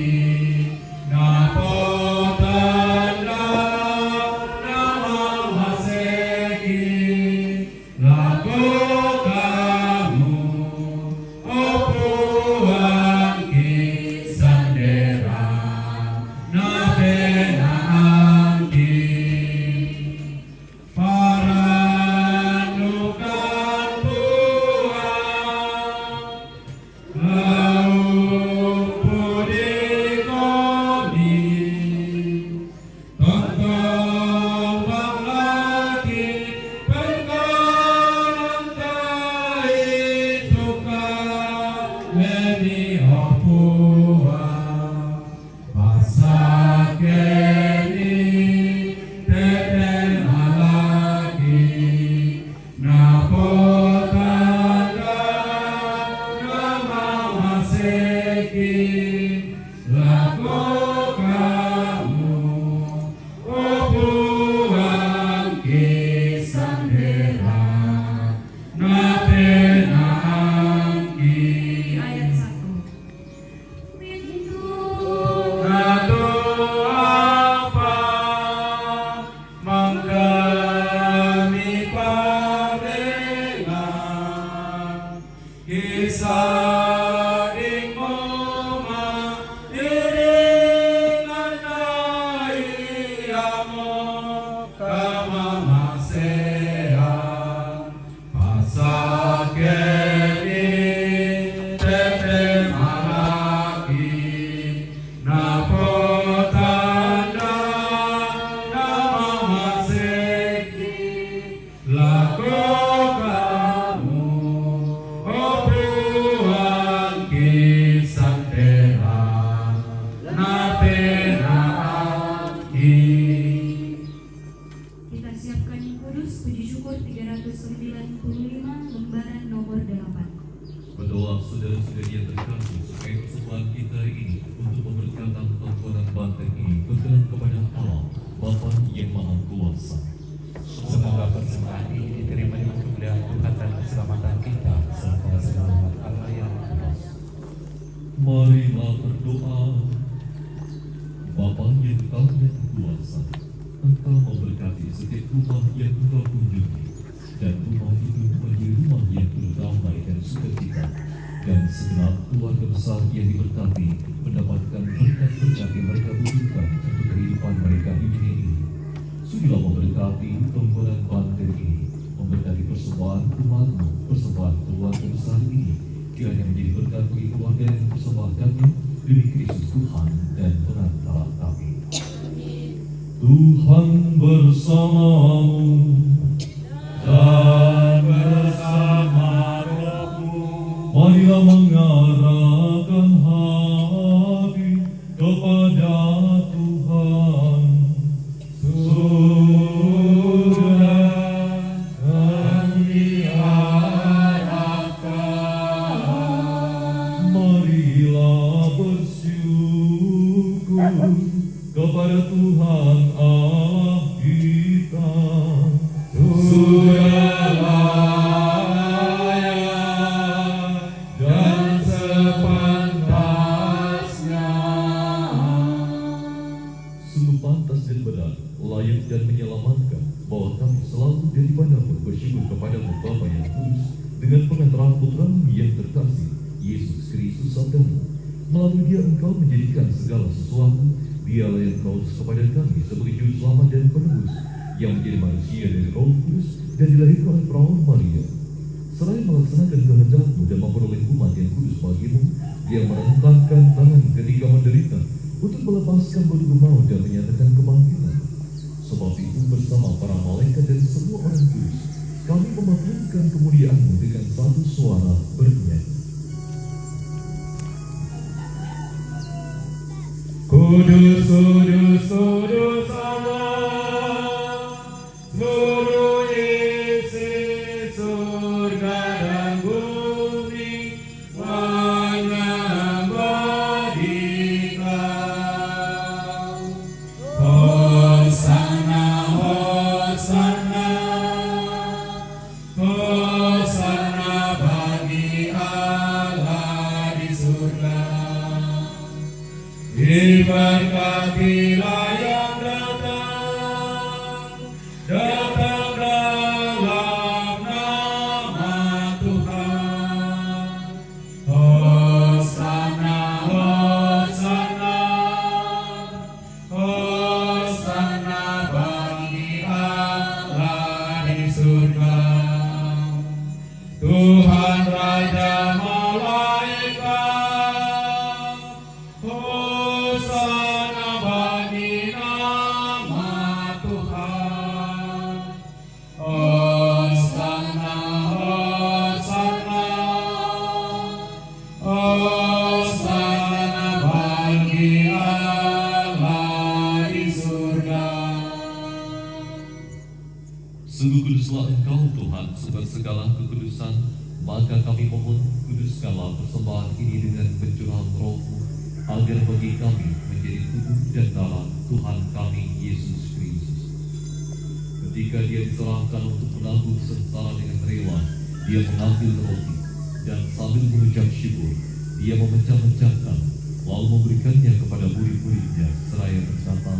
napotanda namamaseki lako kamu, o Puangki sandera napenaangki. Parannukan Puang, la umpudikomi, tontong bang laki pengkalan tai tukang lemi, o Puang. Passakkeni te penalaki, napotanda Lako kamu, o Puang Kisang Hera, na penaangki. Ayat satu. Pintu na toapa, mangkami pabengan. Kisah ing moma iringan ai amo kamamasean. Pasakeni tete maraki napo tanda namamaseki. Lako kamu, o Puang Kisang Hera, na penaangki. Kita siapkan kudus, puji syukur tiga ratus sembilan puluh lima, lembaran nomor delapan. Berdoa, saudara-saudari yang terkasih, supaya persembahan kita ini untuk pemberkatan tongkonan banten ini berkenan kepada Allah, Bapa yang Maha Kuasa. Semoga persembahan ini diterima dengan kemuliaan Tuhan dan keselamatan kita, serta seluruh umat Allah yang berdosa. Marilah berdoa. Bapa yang Maha Kuasa, Engkau memberkati setiap rumah yang Engkau kunjungi, dan rumah itu menjadi rumah yang penuh damai dan sukacita, dan segenap keluarga besar yang diberkati mendapatkan berkat-berkat yang mereka butuhkan untuk kehidupan mereka di dunia ini. Sudilah memberkati tongkonan banten ini, memberkati persembahan umat-Mu, persembahan keluarga besar ini, kiranya menjadi berkat bagi keluarga yang mempersembahkannya, demi Kristus Tuhan dan Penantara kami. Tuhan bersamamu. Dan bersama rohmu. Marilah mengarahkan hati kepada Tuhan. Sudah kami arahkan. Marilah bersyukur kepada Tuhan Allah kita. Sudah layak dan sepantasnya. Sungguh pantas dan benar, layak dan menyelamatkan, bahwa kami selalu dan dimanapun bersyukur kepada-Mu, Bapa yang kudus, dengan pengantaran Putra-Mu yang terkasih, Yesus Kristus Sabda-Mu. Melalui Dia Engkau menjadikan segala sesuatu. Dialah yang Engkau utus kepada kami sebagai Juru Selamat dan Penebus, yang menjadi manusia dari Roh Kudus dan dilahirkan oleh Perawan Maria. Selain melaksanakan kehendak-Mu dan memperoleh umat yang kudus bagi-Mu, Dia merentangkan tangan ketika menderita untuk melepaskan belenggu maut dan menyatakan kebangkitan. Sebab itu, bersama para malaikat dan semua orang kudus, kami memaklumkan kemuliaan-Mu dengan satu suara bernyanyi. Kudus, kudus, kudus Allah, seluruh isi surga dan bumi menyembah Dikau. Hosana, hosana, hosana bagi Allah di surga. Diberkatilah yang datang, datang dalam nama Tuhan. Hosana, hosana, hosana bagi Allah di surga. Tuhan Raja malaikat, hosana bagi nama Tuhan. Hosana, hosana, hosana bagi Allah di surga. Sungguh kuduslah Engkau, Tuhan, sumber segala kekudusan. Maka kami mohon, kuduskanlah persembahan ini dengan agar bagi kami menjadi tubuh dan darah Tuhan kami Yesus Kristus. Ketika Dia diserahkan untuk menanggung sengsara dengan rela, Dia mengambil roti dan sambil mengucap syukur, Dia memecah-mecahkan, lalu memberikannya kepada murid-muridnya seraya berkata,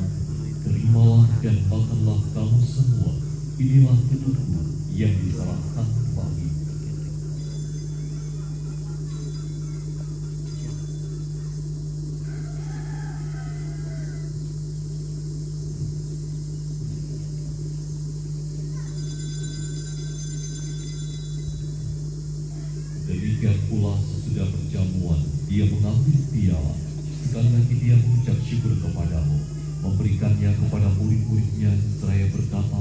"Terimalah dan makanlah kamu semua, inilah tubuhku yang diserahkan bagi." Demikian pula sesudah perjamuan, Dia mengambil piala. Sekali lagi Dia mengucap syukur kepadamu, memberikannya kepada murid-muridnya seraya berkata,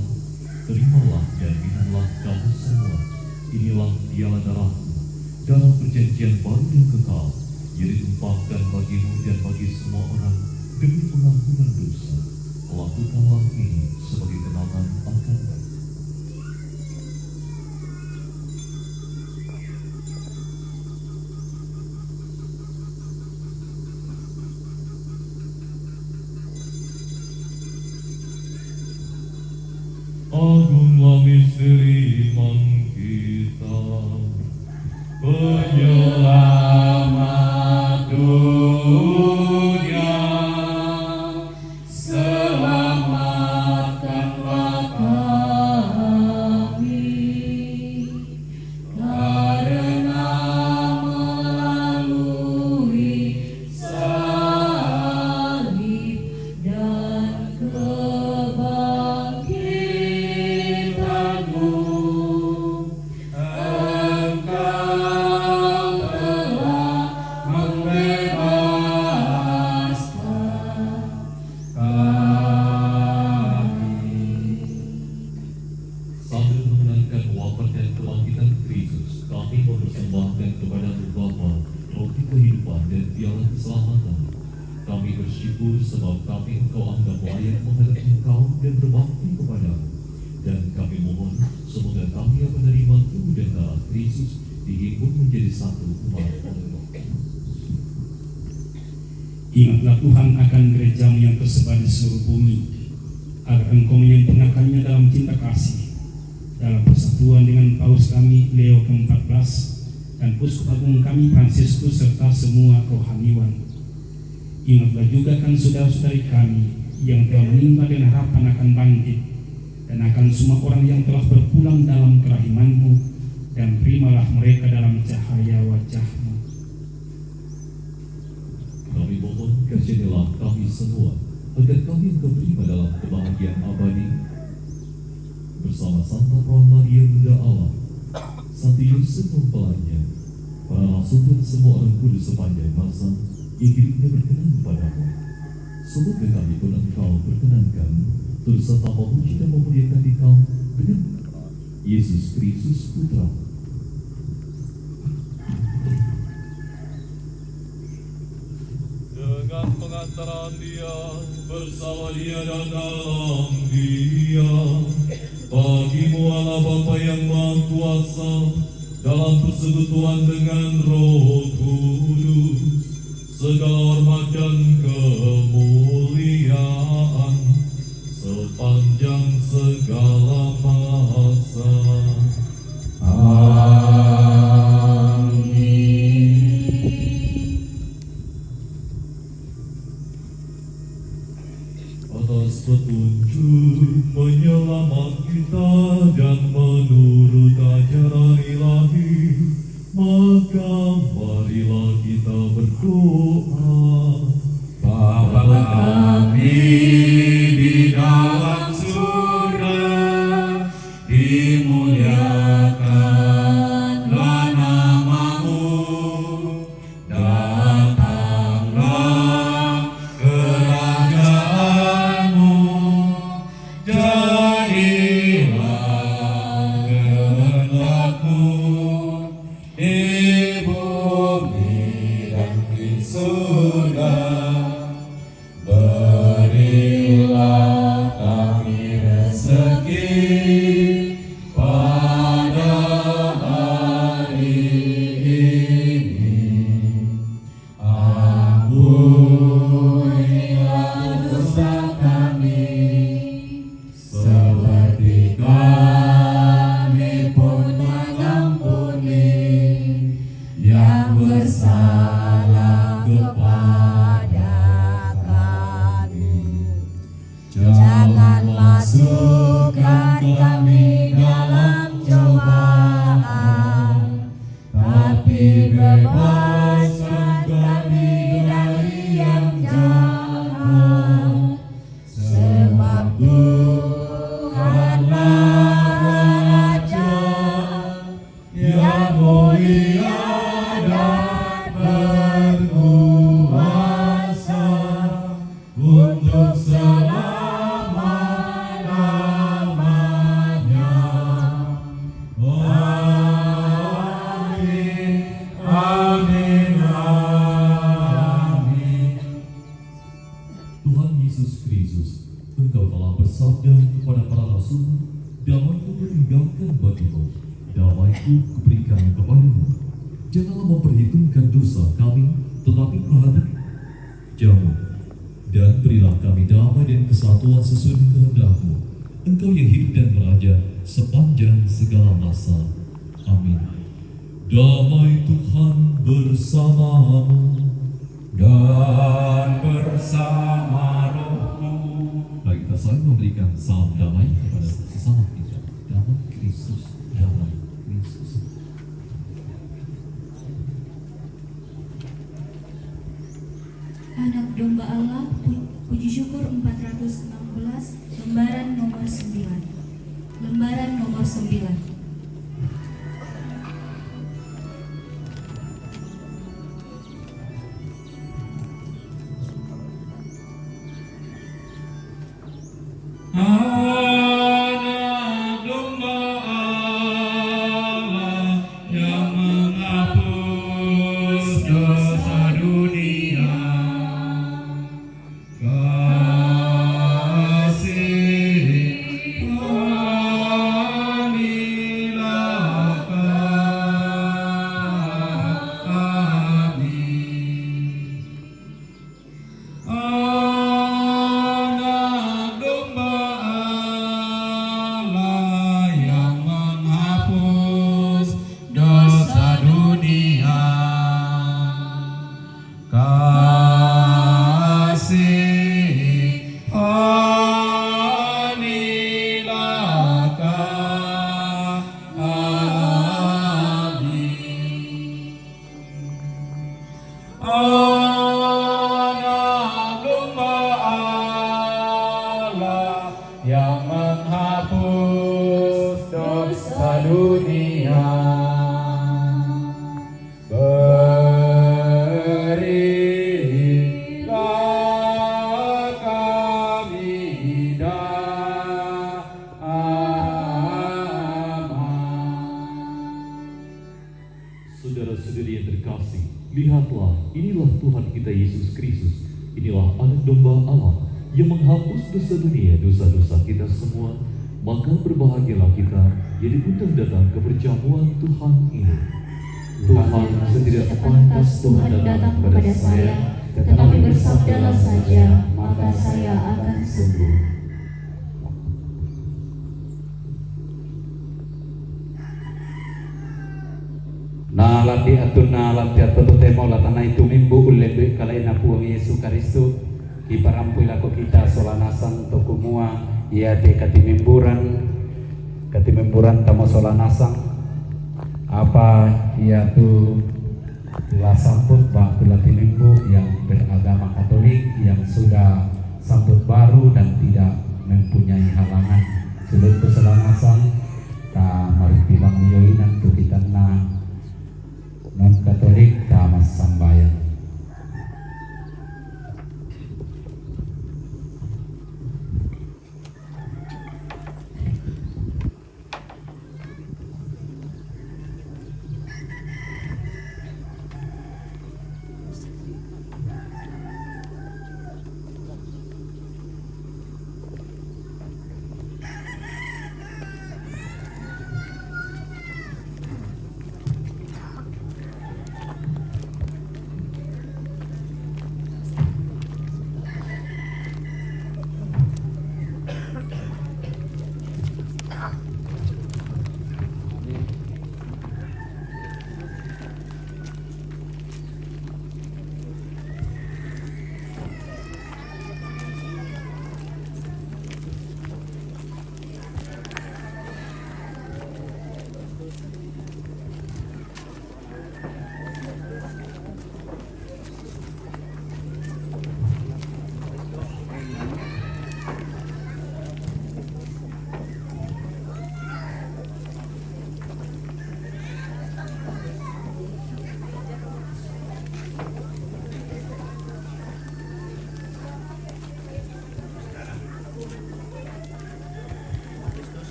"Terimalah dan minumlah kamu semua. Inilah piala darahku, darah perjanjian baru dan kekal, yang ditumpahkan bagimu dan bagi semua orang demi pengampunan dosa. Lakukanlah ini sebagai kenangan akan." Agunglah misteri iman kita. Penyelamat dunia, selamatkanlah kami, karena melalui salib dan kebangkitanmu, Engkau telah membebaskan kami. Sambil mengenangkan wafat dan kebangkitan Kristus, kami mempersembahkan kepada-Mu, Bapa, roti kehidupan dan piala keselamatan. Kami bersyukur sebab kami Engkau anggap layak menghadap Engkau dan berbakti kepada-Mu. Dan kami mohon, semoga kami yang menerima tubuh dan darah Kristus dihimpun menjadi satu umat oleh Roh. Ingatlah, Tuhan, akan gereja-Mu yang tersebar di seluruh bumi, agar Engkau menyempurnakannya dalam cinta kasih, dalam persatuan dengan Paus kami Leo keempat belas dan Uskup Agung kami Fransiskus, serta semua kerohaniwan. Ingatlah juga akan saudara-saudari kami yang telah meninggal dengan harapan akan bangkit, dan akan semua orang yang telah berpulang dalam kerahiman-Mu, dan terimalah mereka dalam cahaya wajah-Mu. Kami mohon, kasihanilah kami semua, agar kami Engkau terima dalam kebahagiaan abadi, bersama Santa Roh Maria, Bunda Allah, Santo Yosef mempelainya, para rasul dan semua orang kudus sepanjang masa yang hidupnya berkenan padamu. Semoga kami pun Engkau perkenankan, turut serta memuji dan memuliakan Dikau dengan Yesus Kristus, Putra. Dengan pengantaran Dia, bersama Dia, dan dalam Dia, bagimu, Allah Bapa yang Maha Kuasa, dalam persekutuan dengan Roh Kudus, segala hormat dan kemuliaan sepanjang segala masa. Amin. Atas petunjuk penyelamat kita dan menurut ajaran ilahi, maka marilah kita berdoa. Bapa kami di dalam surga, dimuliakanlah nama-Mu, datanglah kerajaan-Mu, jadilah kehendak-Mu di bumi dan di surga. Berilah kami rezeki pada hari ini. Ampun Engkau telah bersabda kepada para rasul, "Damai-Ku kutinggalkan bagimu, damai-Ku kuberikan kepadamu." Janganlah memperhitungkan dosa kami, tetapi perhatikan jamu. Dan berilah kami damai dan kesatuan sesuai dengan kehendak-Mu. Engkau yang hidup dan meraja sepanjang segala masa. Amin. Damai Tuhan bersamamu. Dan bersama rohmu. Mari kita saling memberikan salam damai kepada sesama kita. Damai Kristus, damai Kristus. Anak Domba Allah, pu-, puji syukur empat ratus enam belas, lembaran nomor sembilan. Lembaran nomor sembilan. Anak Domba Allah yang menghapus dosa dunia. Kasihanilah kami. Anak Domba Allah yang menghapus dosa dunia. Kasihanilah kami. Anak Domba Allah yang menghapus dosa dunia. Berilah kami damai. Saudara-saudari yang terkasih, lihatlah, inilah Tuhan kita Yesus Kristus. Inilah Anak Domba Allah yang menghapus dosa dunia, dosa-dosa kita semua. Maka berbahagialah kita yang diundang datang ke perjamuan Tuhan ini. Tuhan, setidak pantas Tuhan datang kepada saya, tetapi bersabdalah saja, maka saya akan sembuh. Na lati atun na lati atu totemo la tanai tumimbu ulembe kalaina Puang Yesu Karistu, kiparampui lako kita sola nasang to kumua, iate katimimburan, katimimburan tamo sola nasang, apa iatu la samput ba tu la timimbu yang beragama Katolik yang sudah samput baru dan tidak mempunyai halangan. Sulut tu sola nasang, ta maritilang miyoinan tu kitanna non-Katolik ta massambayang.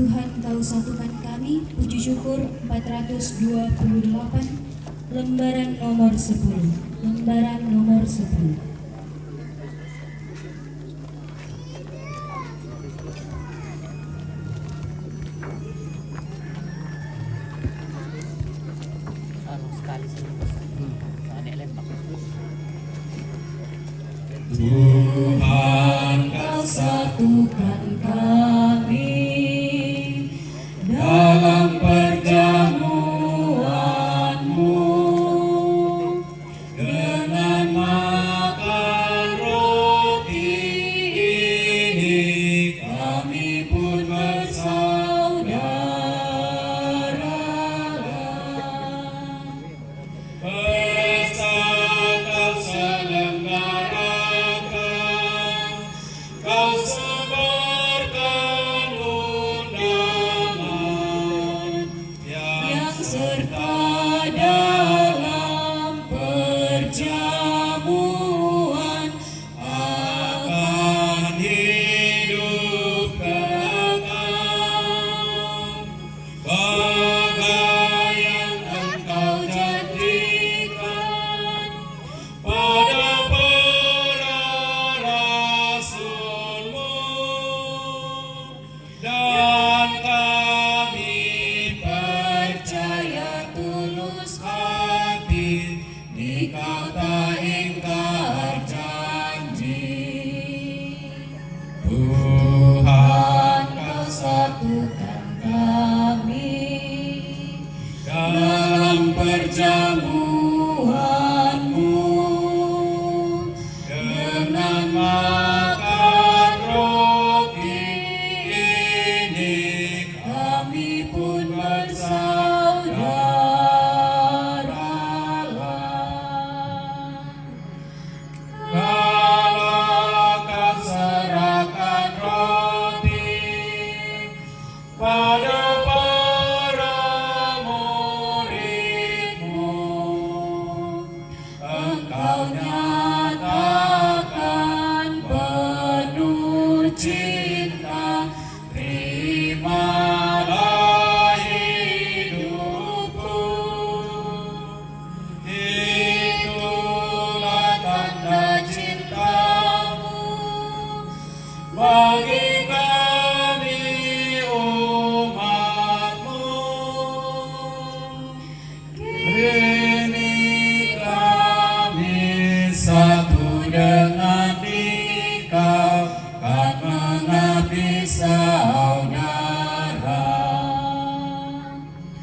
Tuhan, Kau satukan kami, puji syukur empat ratus dua puluh delapan, lembaran nomor sepuluh. Lembaran nomor sepuluh. Tuhan, Kau satukan kami dalam perjamuan-Mu. Dengan makan roti ini, kami pun bersaudara. Pesta Kau selenggarakan, Kau sebarkan undangan, yang serta dalam perjamuan akan hidup kekal. Bagai yang Engkau janjikan pada para rasul-Mu, dan kami percaya tulus hati di kata ingkar janji. Tuhan, Kau satukan kami dalam perjamuan-Mu. Dengan makan roti ini, kami pun bersaudara. Kala Kau serahkan roti pada para murid-Mu, Engkau nyatakan penuh cinta, terimalah hidupku. Itulah tanda cinta-Mu bagi kami, umat-Mu. Kini kami satu dengan Dikau, kan mengabdi saudara.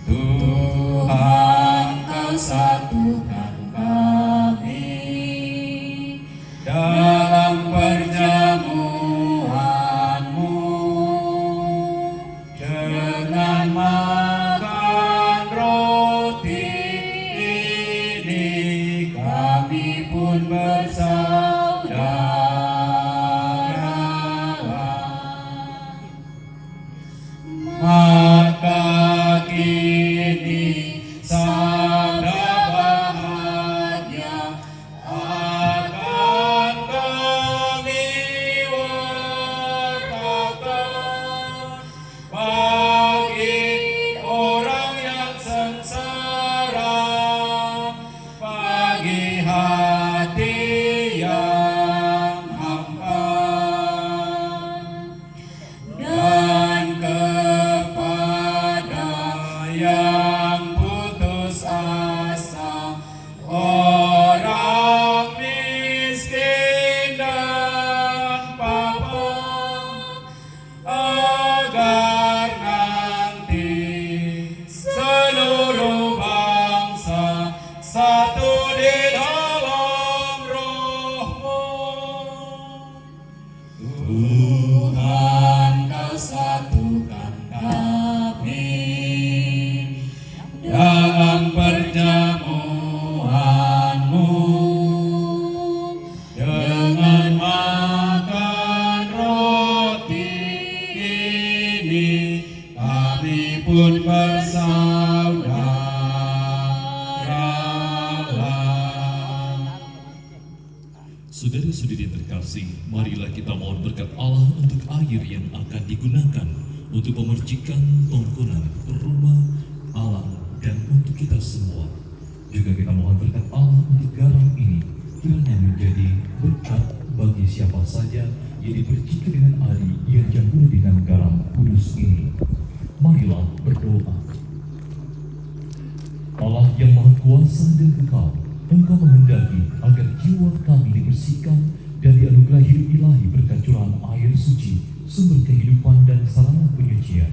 Tuhan, Kau satukan kami dalam perjamuan-Mu. Dengan makan roti ini, kami pun bersaudara. Maka kini sabda bahagia akan kami wartakan bagi orang yang sengsara, bagi hati yang hampa, dan kepada yang putus asa, orang miskin dan papa, agar nanti seluruh bangsa satu di dalam Roh-Mu. Tuhan, Kau satukan kami dalam perjamuan-Mu. Dengan makan roti ini, kami pun bersaudara. Saudara-saudari yang terkasih, marilah kita mohon berkat Allah untuk air yang akan digunakan untuk memercikan tongkonan rumah Allah dan untuk kita semua. Juga kita mohon berkat Allah untuk garam ini, kiranya menjadi berkat bagi siapa saja yang dipercik dengan air yang dicampur dengan garam kudus ini. Marilah berdoa. Allah yang Maha Kuasa dan Kekal, Engkau menghendaki agar jiwa kami dibersihkan dan dianugerahi ilahi berkat curahan air suci, sumber kehidupan dan sarana penyucian.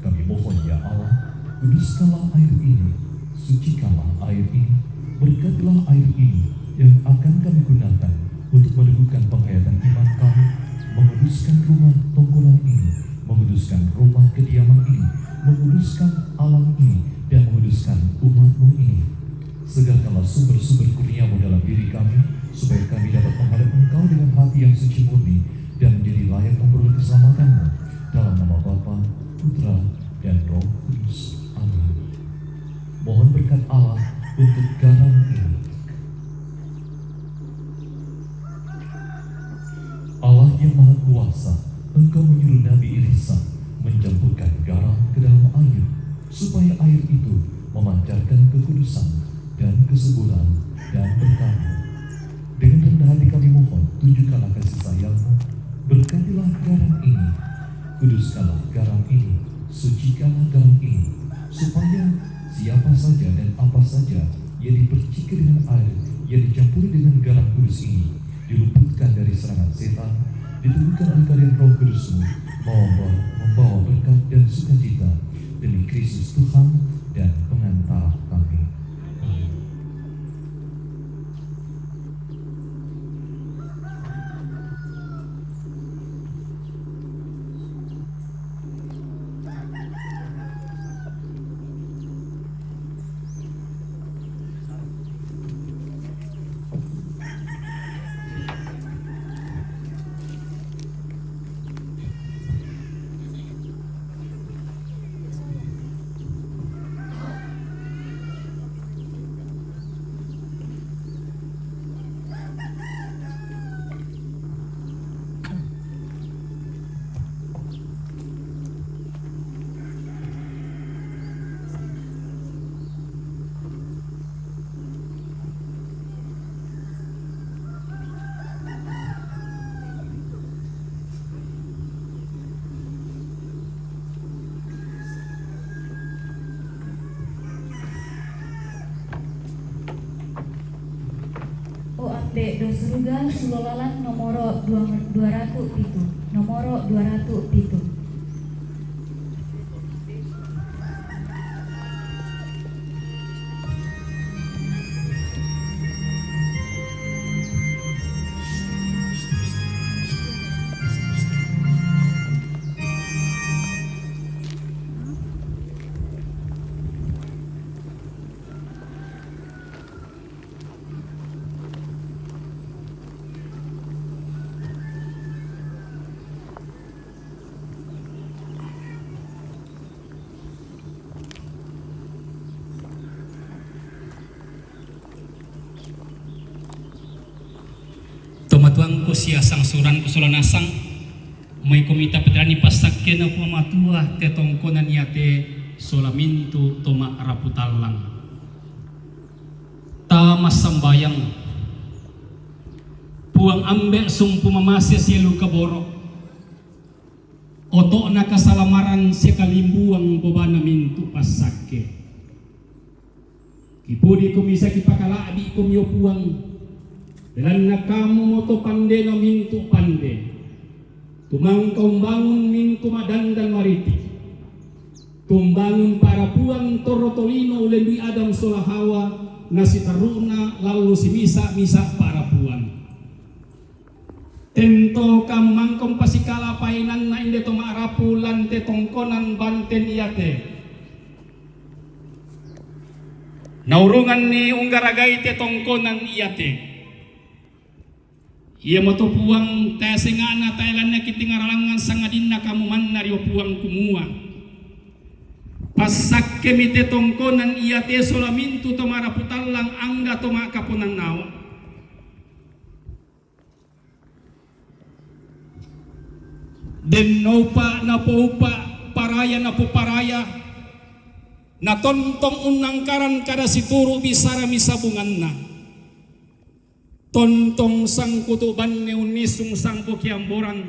Kami mohon, ya Allah, kuduskanlah air ini, sucikanlah air ini, berkatilah air ini yang akan kami gunakan untuk meneguhkan penghayatan iman kami, menguduskan rumah tongkonan ini, menguduskan rumah kediaman ini, menguduskan alam ini, dan menguduskan umat-Mu ini. Segarkanlah sumber-sumber kurnia-Mu dalam diri kami, supaya kami dapat menghadap Engkau dengan hati yang suci murni dan menjadi layak memperoleh keselamatan-Mu. Dalam nama Bapa, Putra, dan Roh Kudus. Amin. Mohon berkat Allah untuk garam ini. Allah yang Maha Kuasa, Engkau menyuruh Nabi Elisa mencampurkan garam ke dalam air, supaya air itu memancarkan kekudusan dan kesuburan dan berkat-Mu. Dengan rendah hati kami mohon, tunjukkanlah kasih sayang-Mu, berkatilah garam ini, kuduskanlah garam ini, sucikanlah garam ini, supaya siapa saja dan apa saja yang dipercik dengan air yang dicampuri dengan garam kudus ini diluputkan dari serangan setan, diteguhkan oleh karya Roh Kudus-Mu, membawa, membawa berkat dan sukacita demi Kristus Tuhan dan pengantara kami. Amin. O Ambe' do suruga, sulolalan nomoro dua, dua ratu pitu, nomoro dua ratu pitu. Tomatuangku sia sangsuranku sola nasang, moi komita peterani passakke na Puang Matua te tongkonan iate sola mintu to ma'rapu tallang. Ta massambayang. Puang Ambe' sumpu mamase sia luka boro', oto'na kasalamaran sia kalimbuang bobana mintu passakke. Kipudi komisa kipakala'bi komi o Puang, belanna kamumo to pandena mintu pande. Tumangka umbangun mintu ma'dandan mariti. Tumbangun pa'rapuan torro tolino ulendu'i Adam sola Hawa, na sitarru'na lallo simisa-misa pa'rapuan. Tento kamu mangka umpasikala painanna inde to ma'rapu lan te tongkonan banten iate. Naurunganni unggaragai te tongkonan iate. Iamoto Puang, tae senga'na tae lanna kitingaralangngan sangadinna kamu manna ri o Puang kumua, passakkemi te tongkonan iate sola mintu to ma'rapu tallang angga to ma'kaponannawa. Den nopa napoupa paraya napoparaya, na tontong unnangkaran kada situru' bisara misabunganna. Tontong sangkutu' banne unnisung sangpo kiamboran.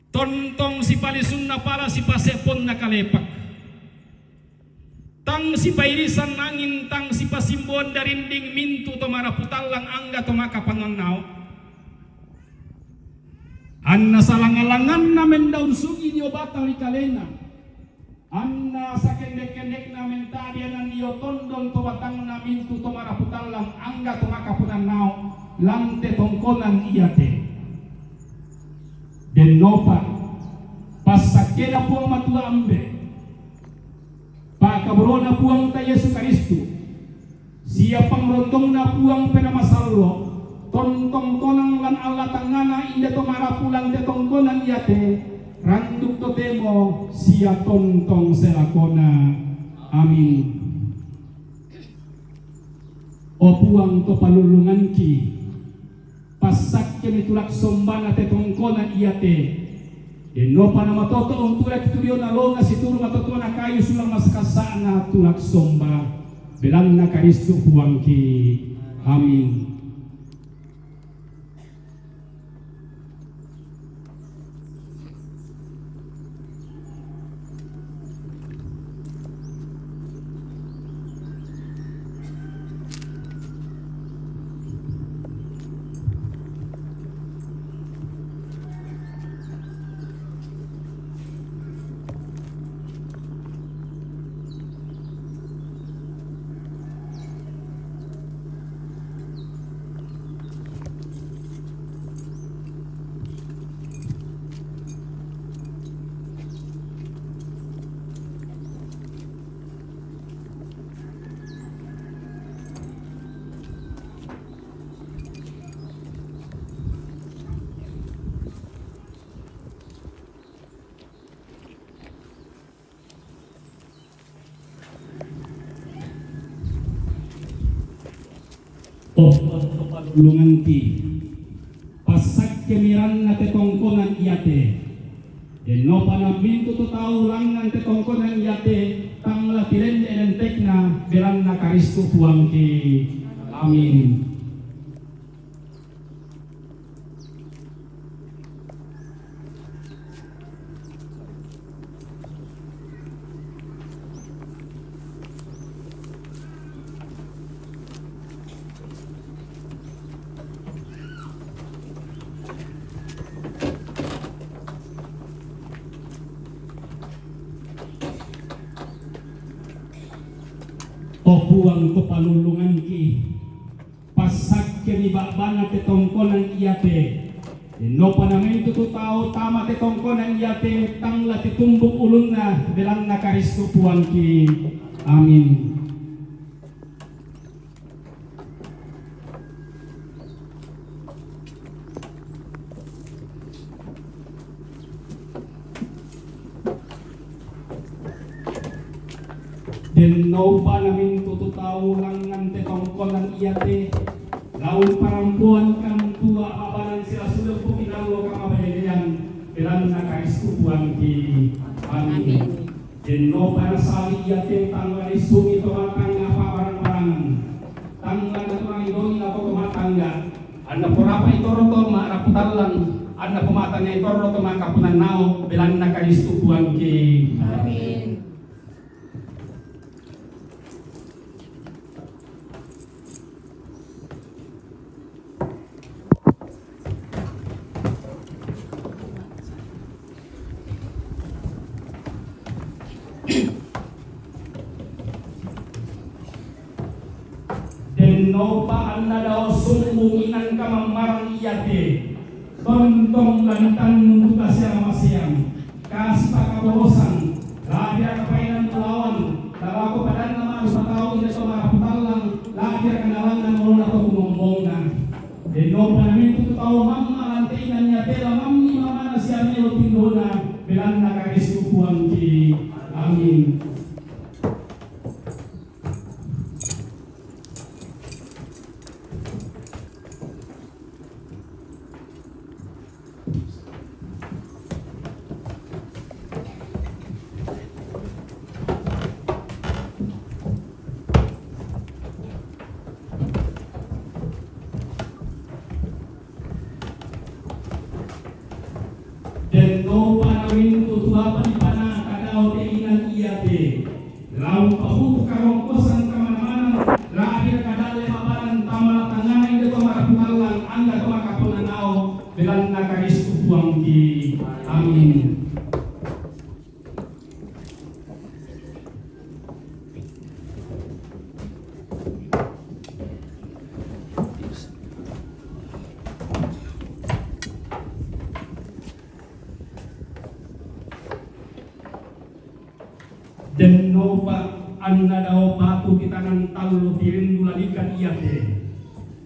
Tontong sipalisunna pala sipase'ponna kalepak. Tang sipairisan angin, tang sipasimboan darinding mintu' to marapu tallang angga to makapanannao. Anna salanga-langanna mendaun sugi' dio batang ri kalena. Anna sakende'-kendekna mentabianan dio tondon to batangna mintu' to marapu tallang angga to makapanannao lan te tongkonan iate. Dennopa passakkena Puang Matua Ambe', pa'kaborona Puangta Yesu Karistu, sia pangrondongna Puang Penaa Masallo', tontong tonang lan alla tangngana inde to marapu lan te tongkonan iate, randuk totemo sia tontong selakona. Amin. O Puang to palullungangki, passakkemi tulak sombana te tongkonan iate. Dennopa namatoto' untulaki tu diona longa situru' matotoana kayu sulang maskasa'na tulak somba, belanna Karistu Puangki. Amin. O Puang to palullungangki, passakkemi ranna te tongkonan iate. Dennopa na mintu' to tau langngan te tongkonan iate, tang la tirende' lentekna, belanna Karistu Puangki. Amin. O Puang to palullungangki, passakkeni ba'bana te tongkonan iate. Dennopa na mintu' tu tau tama te tongkonan iate, tang la titumbuk ulunna, belanna Karistu Puangki. Amin. Dennopa na mintu' tu tau langngan te tongkonan iate, la umparampoan kantua' ma'banan sila sulempu kinallo kamabelelean, belanna Karistu Puangki. Amin. Amin. Dennopa nasali iate, tang la naissungi to matangga pa'barang-barangan, tang la naturangi doi lako to matangga, anna porapa'i torro to ma'rapu tallang, anna pomatanai torro to makapanannao, belanna Karistu Puangki. Amin. Dennopa anna dao sumbung inan kamammarang iate, tontong la nitannung tu kasiang-masiang, kasi pakaborosan, la'biraka painan mulawan, lako padanna ma'rupa tau inde to ma'rapu tallang, la'biraka nalangngan olona to kumombongna. Dennopa na mintu' tu tau mamma' lan te inan iate, la mammi' mamana sia melo tindona, belanna Karistu Puangki. Amin. Topa na rintu tu apa ni pana kadao te inan iate. Lau pahutu karongkosan kamana-mana, lahir kadalle mabalan tamala tangana inde to maraputallang angga to makaponanao, belanna Karistu Puangki. Amin. Dennopa anna dao patu kitangan tallu tirindu lalikan iate.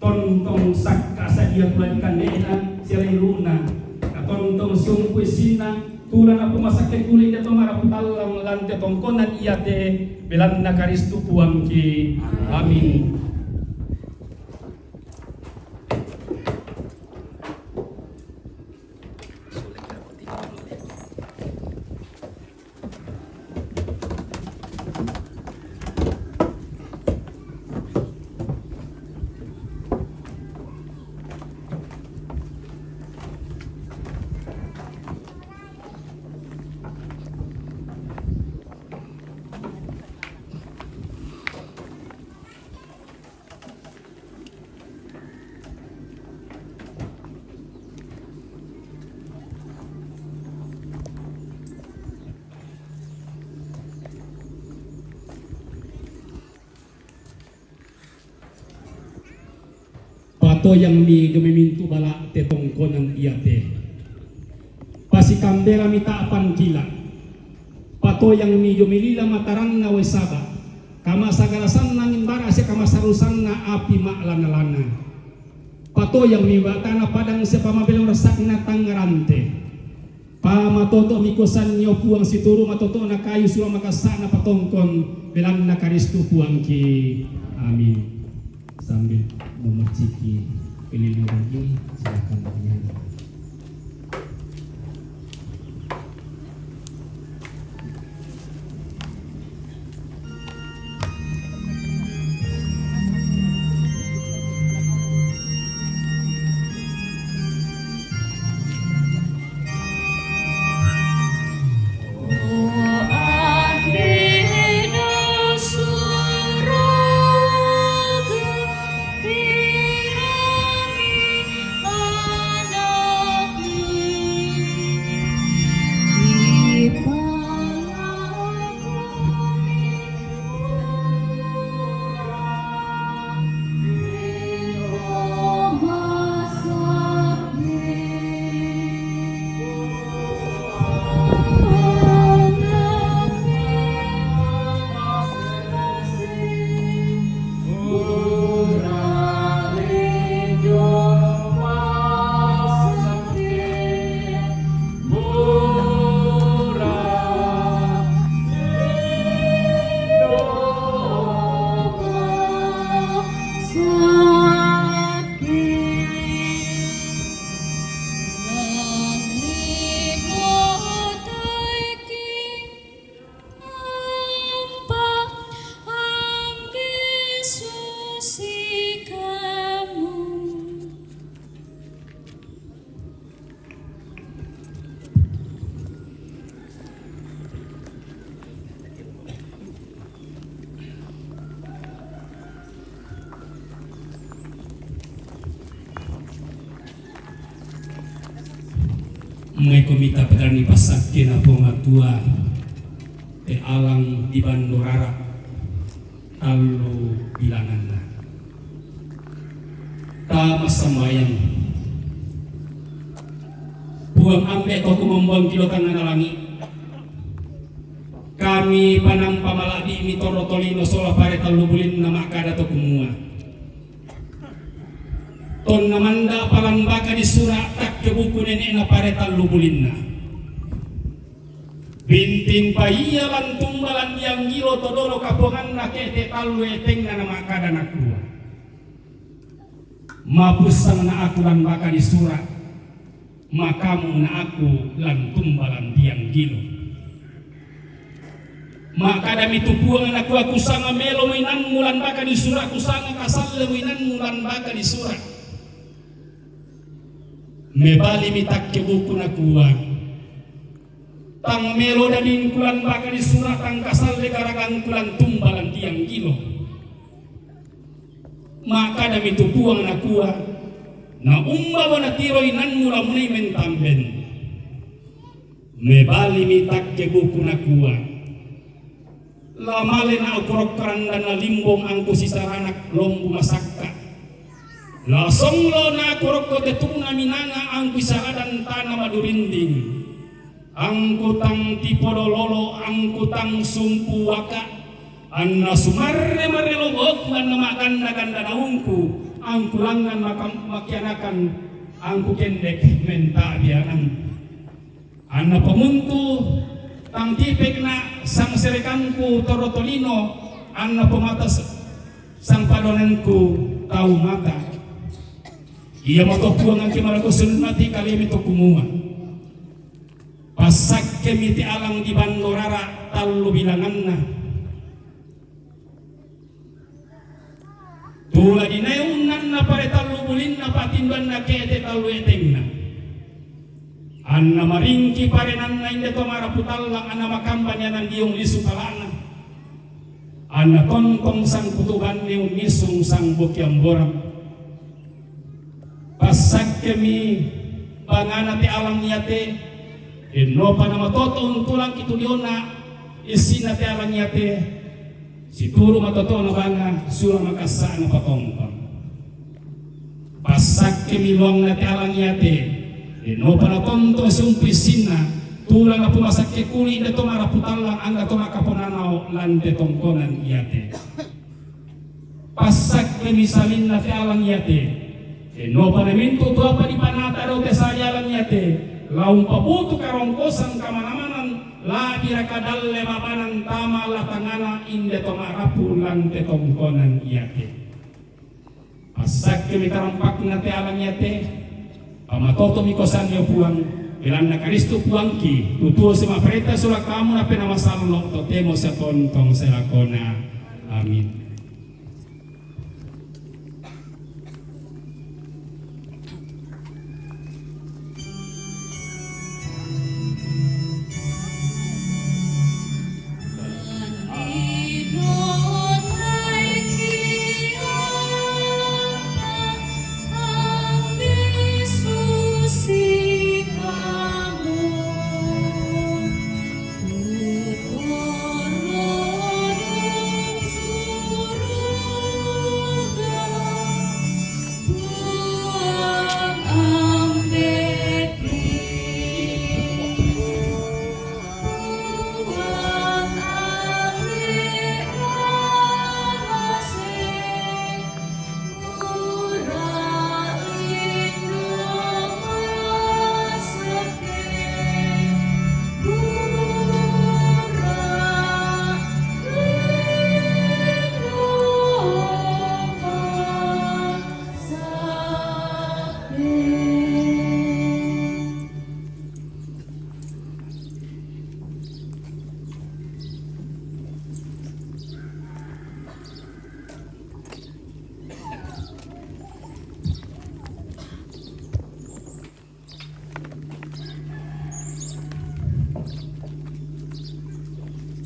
Tontong sakka sadia tu lalikan de'na sia lairu'na. Na tontong siumpu issinna, tulana pumasakke kuli inde to maraputallang lan te tongkonan iate, belanna Karistu Puangki. Amin. Patoyangmi dio mai mintu' bala' te tongkonan iate. Pasikamberami ta'pan kila'. Patoyangmi dio mai lila mataranna uae saba', kamasagarasanna angin bara' sia kamasarrusanna api ma'lana-lana. Patoyangmi batana padang sia pamabelong rassa'na tangnga rante. Pamatoto'mi kuasanni, o Puang, situru' matoto'na kayu sura' makassa'na patongkon, belanna Karistu Puangki. Amin. Sambil memeciki keliling ini, silakan bernyanyi. Maiko mita pedalan ni passakkena Puang Matua, te alang di bando rara, tallu bilanganna. Ta massambayang. Puang Ambe' to kumambuangki lao tangngana langi'. Kami panampa mala'bi'mi torro tolino sola pare tallu bulinna ma'kada to kumua, tonna manda' palan baka di sura' takke buku nene'na pare tallu bulinna. Binting paia lan tumbalan dianggilo to dolo kaponganna ke'te tallu etenna nama'kada nakua, mapussang na aku lan baka di sura', makamu na aku lan tumbalan dianggilo. Ma'kadami tu Puang nakua, kusanga melo muinanmu lan baka di sura', kusanga kasalle muinanmu lan baka di sura'. Mebalimi takke buku nakua, Tang melo daningku lan baka ni sura', tang kasalle garagangku lan tumba lan diang gilo. Ma'kadami tu Puang nakua, "Na umba bo natiro inanmu la munai mentamben?" Mebalimi takke buku nakua, "La male na ukurokko randanna limbong angku sisaranak lombu masakka. La songlo na ukurokko tetungna minanga angku saradan tana madurinding. Angku tang tipodololo, angku tang sumpu waka. Anna sumarre-marre logoku, anna ma'ganda-ganda naungku, angku langngan maka-, makianakan, angku kendek mentabianang." Anna pamuntu tang tipekna sangserekangku torro tolino, anna pamata s-, sangpadonanku tau mata. Iamoto Puang angki malako sunnati kalemi to kumua. Passakkemi te alang di bando rara tallu bilanganna. Tula dinae unnanna pare tallu bulinna patinduanna kete tallu etengna. Anna maringki parenanna inde to marapu tallang, anna makambani anang diong lisu kala'na. Anna tontong sangkutu banne unnisung sangboki amborang. Passakkemi bangana te alang iate, dennopa namatoto untulangki tu diona issinna te alang iate, situru matotona banga sura makassa'na patongkon. Passakkemi loangna te alang iate, dennopa natonto sumpu issinna, tula napumasakke kuli inde to marapu tallang angga to makaponanao lan te tongkonan iate. Passakkemi salinna te alang iate, dennopa namintu tu apa dipanata dao te sali alang iate, la umpabutu karongkosan kamanamanan, la'biraka dalle mabanang tama latangana inde to marapu lan te tongkonan iate. Passakkemi tarampakna te alang iate, pamatotomi kosanni o Puang, belanna Karistu Puangki, tutuo simaparenta sura kamu napena masallo, totemo satontong selakona. Amin.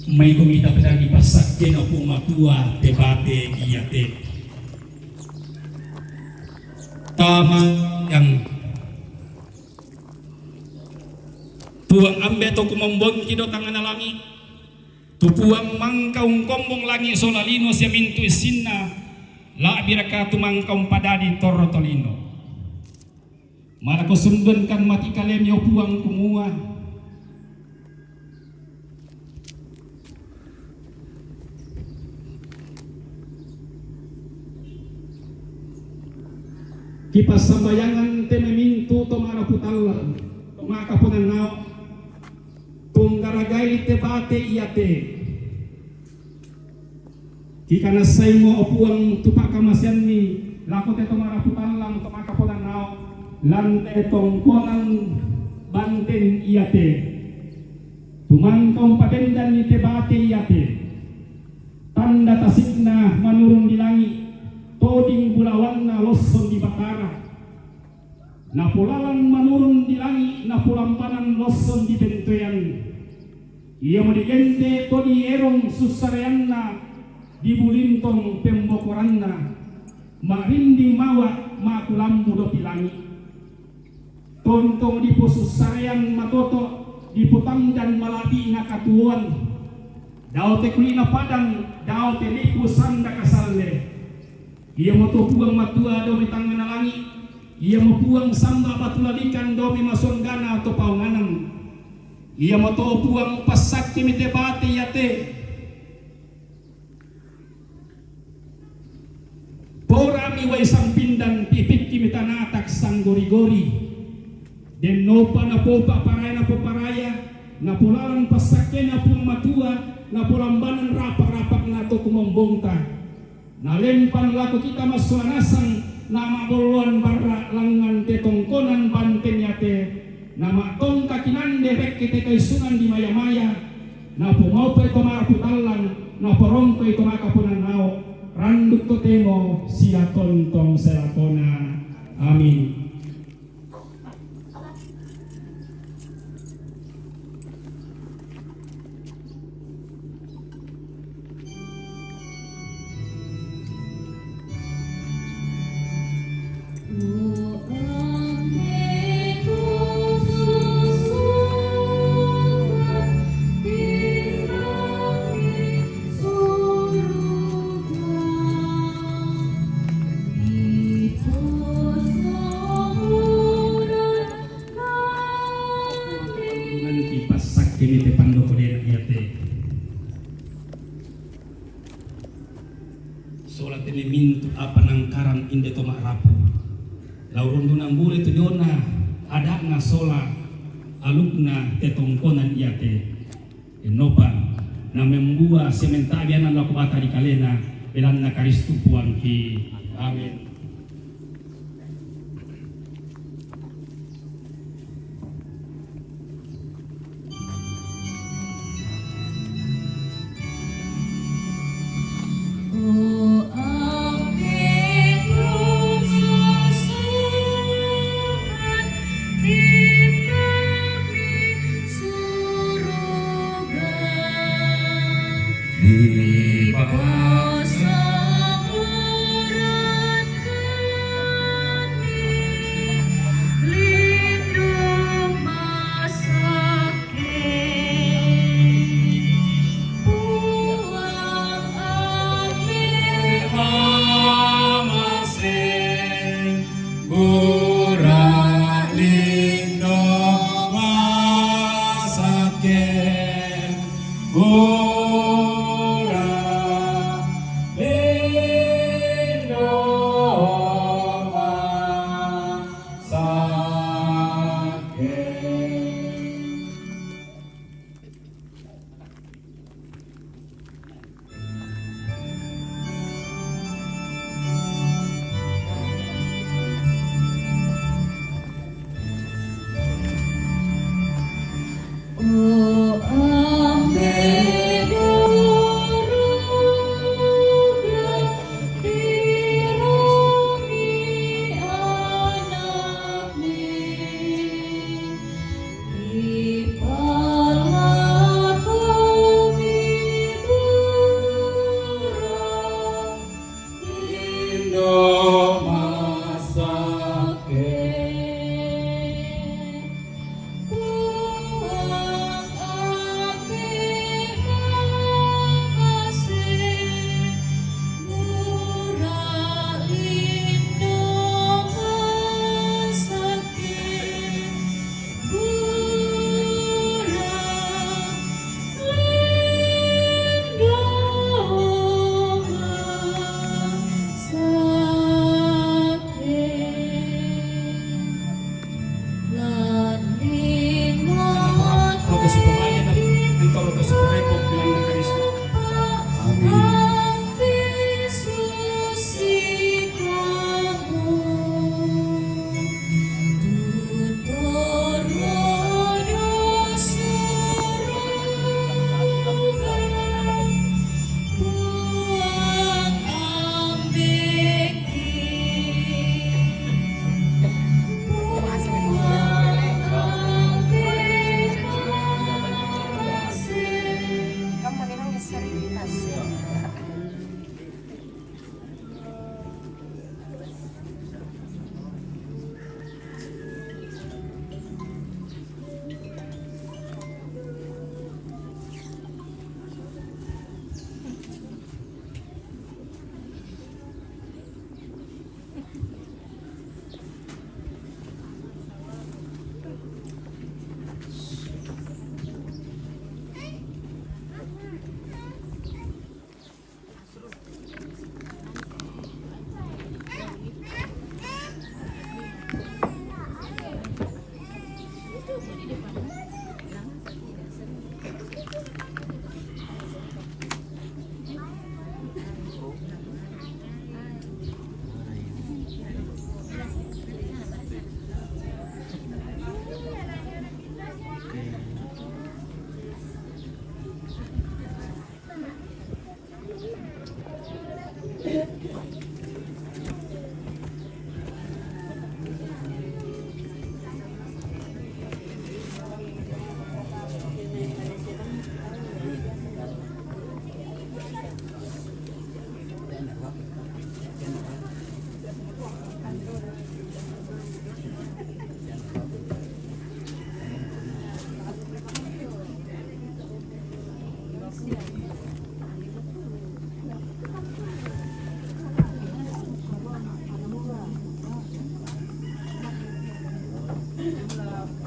Maiko mita pedang dipassakkena Puang Matua te bate iate. Tama yang Puang Ambe to kumombongki do tangngana langi. Tu Puang mangka ungkombong langi sola lino sia mintu issinna, la'biraka tu mangka umpadadi torro tolino. Malako sundun kan mati kalemi o Puang kumua. Kipassambayangan te mamintu to marapu tallang, to makaponannao, tunggaragai te bate iate. Kikanassaimo o Puang tu pakkamaseanni lako te to marapu tallang to makaponannao lan te tongkonan banten iate. Tu mangka umpabendanni te bate iate. Tanda tasikna manurung di langi, toding bulawanna losson di Batara. Napolalang manurung di langi, napolambanan losson di bentoean. Iamo digente to dierong sussareanna, dibulintong pembokoranna, ma'rinding mawa ma'kulammu dopi langi'. Tontong diposussarean matoto', dipotangdan mala'bi'na katuoan. Dao te kuli'na padang, dao te lipu sanda kasalle. Iamoto Puang Matua dao mai tangngana langi', iamo Puang samba batu lalikan dao mai masonggana to paonganan. Iamoto Puang passakkemi te bate iate. Porami wai sampindan, pipikkimi tanata sanggori-gori. Dennopa napopa paraya, napoparaya, napolalang passakkena Puang Matua, napolambanan rapa'-rapa'na to kumombongta. Nalempan lako kita massola nasang, nama'bolloan barra' langngan te tongkonan banteng iate, nama'tongka kinande rekke te kaisungan dimaya-maya, napomaupai to marapu tallang, naporongkoi to makaponannao, randuk totemo sia tontong selakona. Amin. Nganki passakkeni te pandoko dena iate. Sola tene mintu apa nangkaran inde to ma'rapu. Lau runduna mbule tu diona ada'na sola alukna te tongkonan iate. Ennopa, namembua sementa'bi ana lako bata ri kalena, belanna Karistu Puangki. Amin.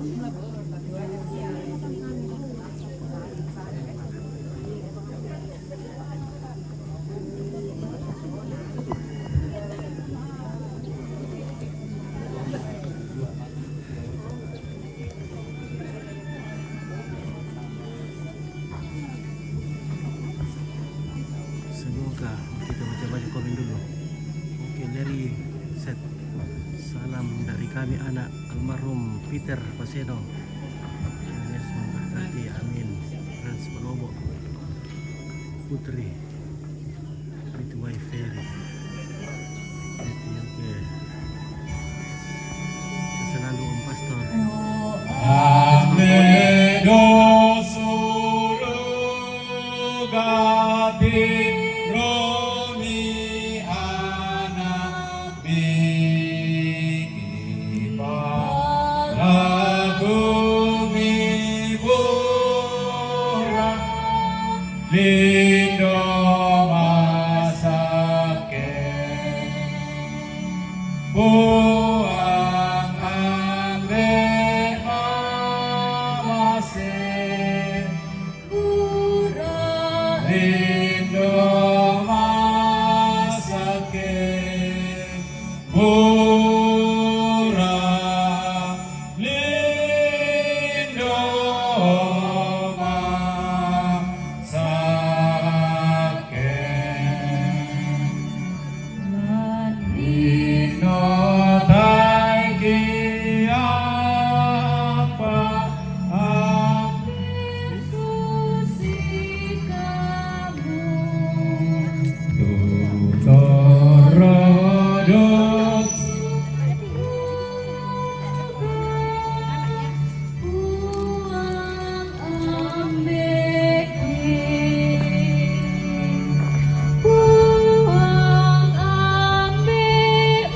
Semoga kita baca-baca komen dulu. Oke, dari set. Salam dari kami anak almarhum Peter Paseno. Tuhan Yesus memberkati. Amin. Frans Malobo. Putri. Itu wife Ferry. Oke, oke. Selalu Om Pastor. Ame do suruga di romi anak biki para bumi bura lindo masake. Buang ambe mamase. Pura lindo masake. Pura lindo masake. Nino taiki apa? Tutorodos. Buang ambek, buang ambek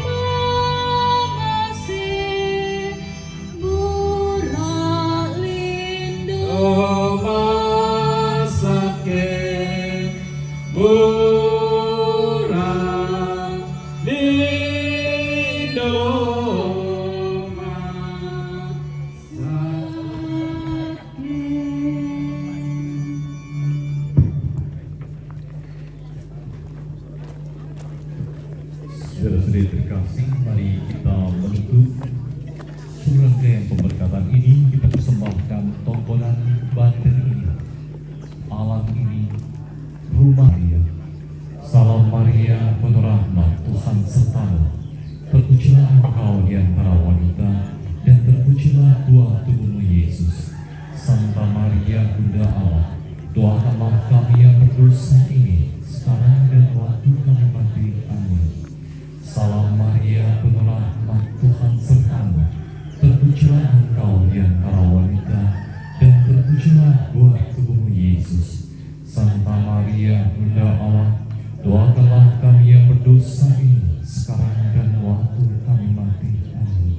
mamase, burak lindo masake, burak lindo masake. Saudara-saudari terkasih, mari kita menutup serangkaian pemberkatan ini, kita persembahkan tongkonan banten ini. Alam ini rumah Maria. Salam Maria, penuh rahmat, Tuhan sertamu. Terpujilah engkau di antara wanita, dan terpujilah buah tubuhmu, Yesus. Santa Maria, Bunda Allah, doakanlah kami yang berdosa ini, sekarang dan waktu kami mati. Amin. Salam Maria, penuh rahmat, Tuhan sertamu. Terpujilah engkau di antara wanita, dan terpujilah buah tubuhmu, Yesus. Santa Maria, Bunda Allah, doakanlah kami yang berdosa ini, sekarang dan waktu kami mati. Amin.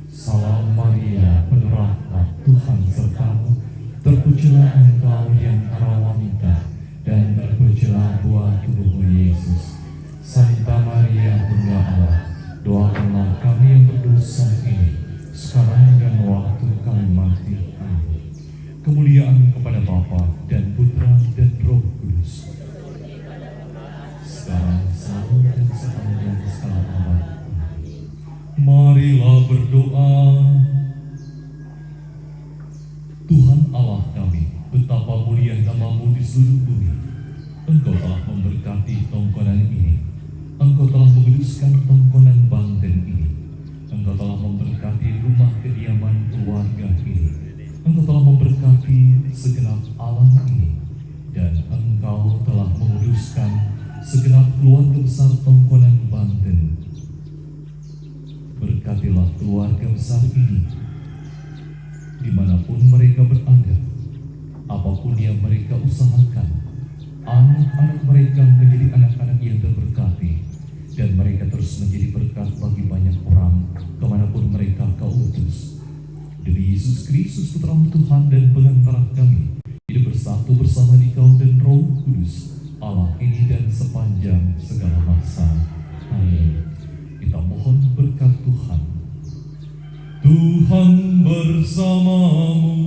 Salam Maria, penuh rahmat, Tuhan sertamu. Terpujilah engkau di antara wanita, dan terpujilah buah tubuhmu, Yesus. Santa Maria, Bunda Allah, doakanlah kami yang berdosa ini, sekarang dan waktu kami mati. Amin. Kemuliaan kepada Bapa dan Putra dan Roh Kudus. Sekarang, selalu, dan sepanjang segala abad. Marilah berdoa. Tuhan Allah kami, betapa mulia nama-Mu di seluruh bumi. Engkau telah memberkati tongkonan ini. Engkau telah menguduskan tongkonan banten ini. Engkau telah memberkati rumah kediaman keluarga ini. Engkau telah memberkati segenap alam ini. Dan Engkau telah menguduskan segenap keluarga besar tongkonan banten. Berkatilah keluarga besar ini, dimanapun mereka berada, apapun yang mereka usahakan, anak-anak mereka menjadi anak-anak yang terberkati, dan mereka terus menjadi berkat bagi banyak orang kemanapun mereka Kau utus. Demi Yesus Kristus, Putra-Mu Tuhan dan pengantara kami, hidup bersatu bersama di Kau dan Roh Kudus, Allah ini dan sepanjang segala masa. Amin. Kita mohon berkat Tuhan. Tuhan bersamamu.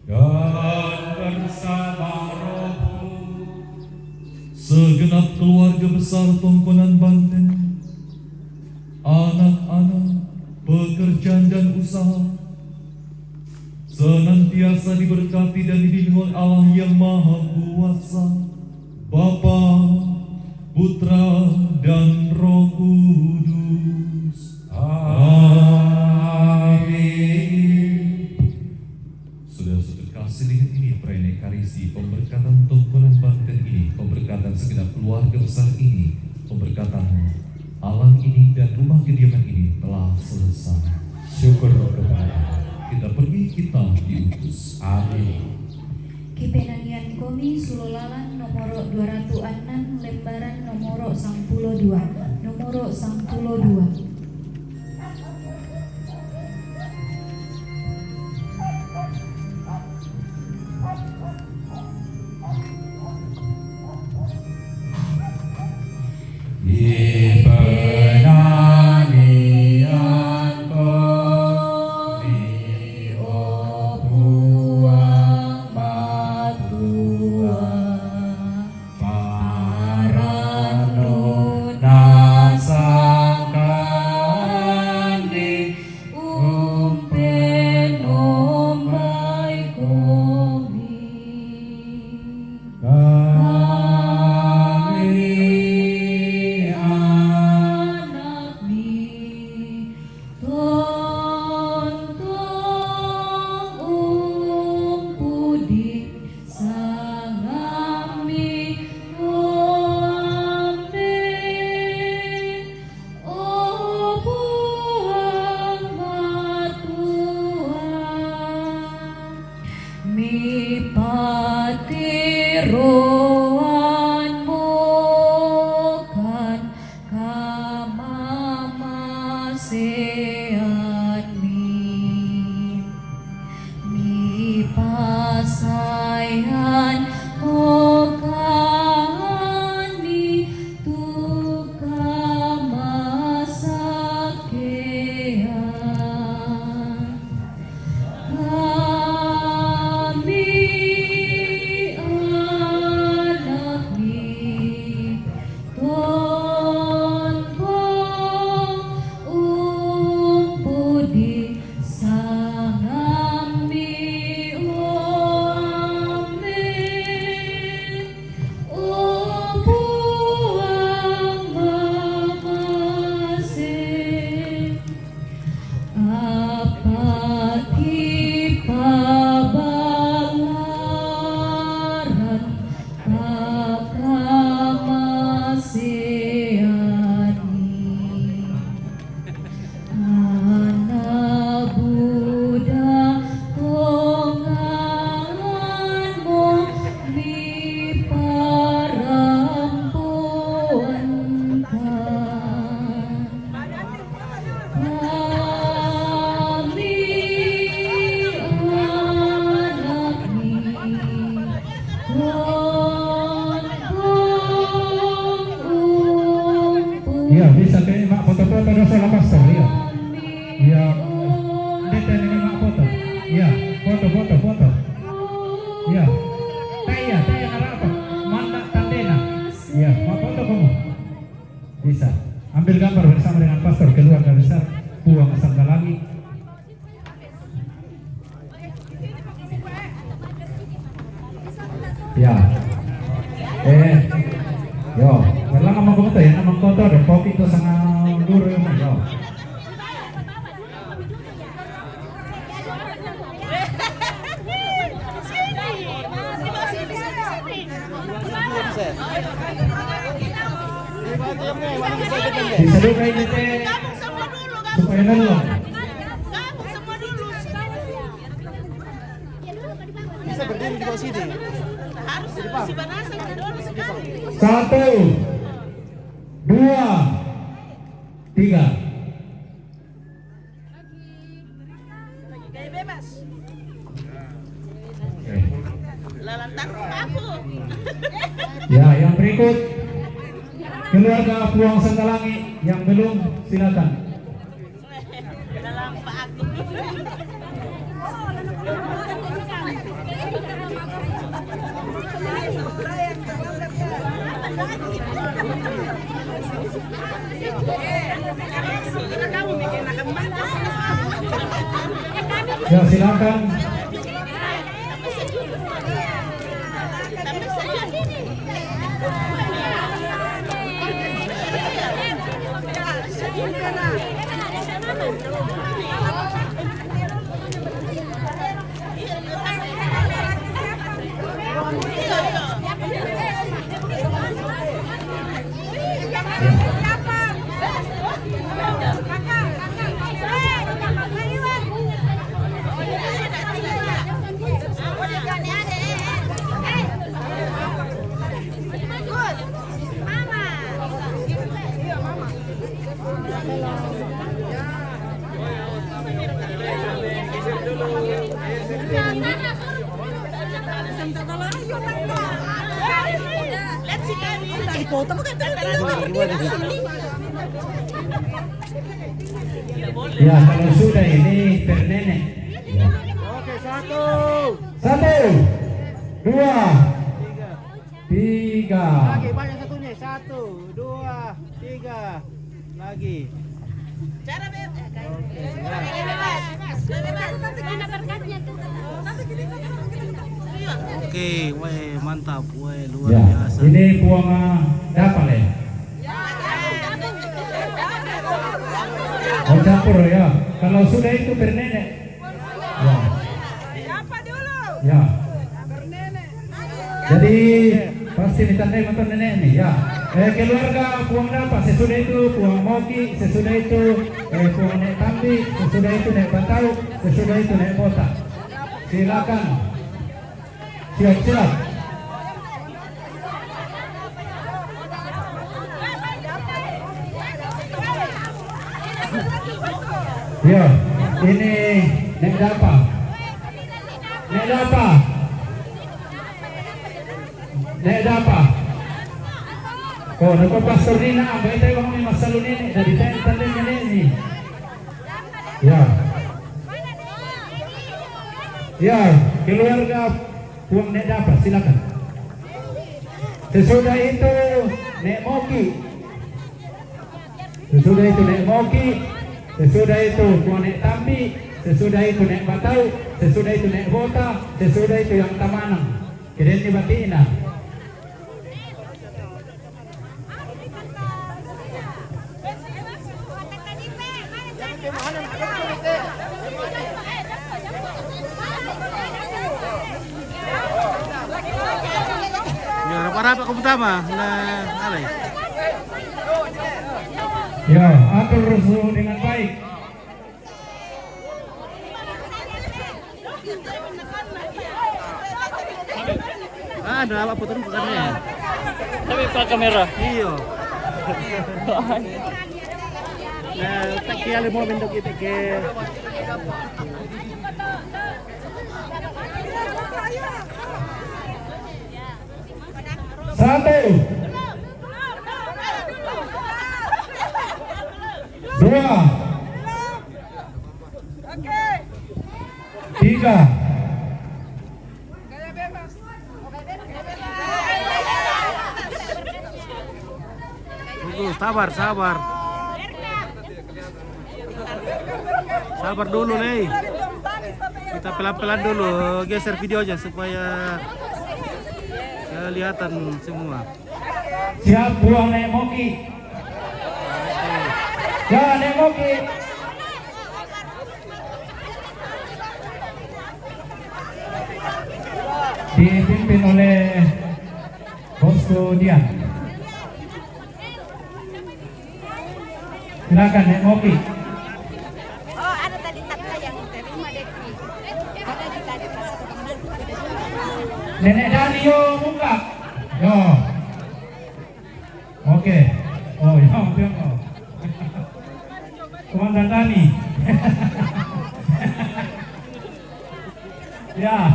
Dan bersama rohmu. Segenap keluarga besar Tongkonan Banten, anak-anak, pekerjaan dan usaha, senantiasa diberkati dan dibimbing oleh Allah yang Maha Kuasa, Bapa, Putra, dan Roh Kudus. Amin. Saudara-saudara terkasih, dengan ini perayaan Ekaristi pemberkatan Tongkonan Banten ini, pemberkatan segenap keluarga besar ini, pemberkatan alam ini dan rumah kediaman ini telah selesai. Syukur kepada Allah. Kita pergi, kita diutus. Amin. Kipenan yan komi sulolalan nomoro dua ratu annan, lembaran nomoro sangpulo dua. Nomoro sangpulo dua. Ipenanian kami, o Puang Matua, parannu nasangkani umpenombai komi. Kami anakmi, tontong umpudi sangammi. Amin. O Puang Matua, mipatiroan mokan kamamaseanmi. Mipasayan mokani tu kamasakean. Kami anakmi, tontong umpudi sangammi. Amin. O Puang mamase, apaki pabalaran pakamaseanmi. Ana buda tonganmu miparampuankan. Kami anakmi, Iya, bisa ke mak foto-foto dosa la pastor, iya. Iya. Dete ini mak foto. Iya, foto, foto, foto. Iya. Taya, taya ngarapa? Manda tandena. Iya, mak foto kamu. Bisa. Ambil gambar bersama dengan pastor keluarga besar Puang Sanggalangi. Ya. Eh, yo, berlama mau komentar ya, nama kau tuh ada kopi tuh sama guru ya, yo. Bisa dulu kayak gitu, supaya dulu. Bisa berdiri di bawah sini. Satu, dua, tiga. Oke. Ya, yang berikut, keluarga Puang Sanggalangi yang belum, silakan. Ya, silakan. Ya, kalau sudah ini per nenek. Ya. Oke, satu. Satu, dua, tiga. Lagi banyak satunya. Satu, dua, tiga. Lagi. Cara be-, eh, kayak bebas. Bebas. Mana berkatnya tuh? Oke, weh, mantap, weh, luar biasa. Ini puang, ah, dapat, ya? Oh, campur, ya. Kalau sudah itu per nenek. Ya. Ya. Jadi, pasti ditandai motor nenek nih, ya. Eh, keluarga puang dapat, sesudah itu puang moki, sesudah itu, eh, puang nek tambi, sesudah itu nek batau, sesudah itu nek bota. Silakan. Siap, siap. Ya, ini nek dapat. Nek dapat. Nek dapat. Oh, nako pastor ni na, baik tayo kami masalun ini, dari tayo tanda ini. Ya. Ya, keluarga puang nek dapat, silakan. Sesudah itu, nek moki. Sesudah itu nek moki. Sesudah itu puang nek tambi. Sesudah itu nek batau. Sesudah itu nek bota. Sesudah itu yang tamanang. Keren ni batina. Ya, rapa-rapa ko pertama. Nah, alai. Ya, atur rusuh dengan baik. Ah, ada apa foto bukan ya? Tapi pa kamera. Iyo. Nah, tak kira mau bentuk itu ke. Satu. Dua. Tiga. Tunggu, sabar, sabar. Sabar dulu, Lei. Kita pelan-pelan dulu, geser videonya supaya kelihatan semua. Siap, puang nek moki. Ya, nek moki. Dipimpin oleh Bosku Dian. Silakan, nek moki. Oh, ada tadi tapla yang terima deh. Ada di tadi pas. Nenek Dani, yo, buka. Yo. Oke. Oh, ya, oke, oh. Komandan Dani. Ya.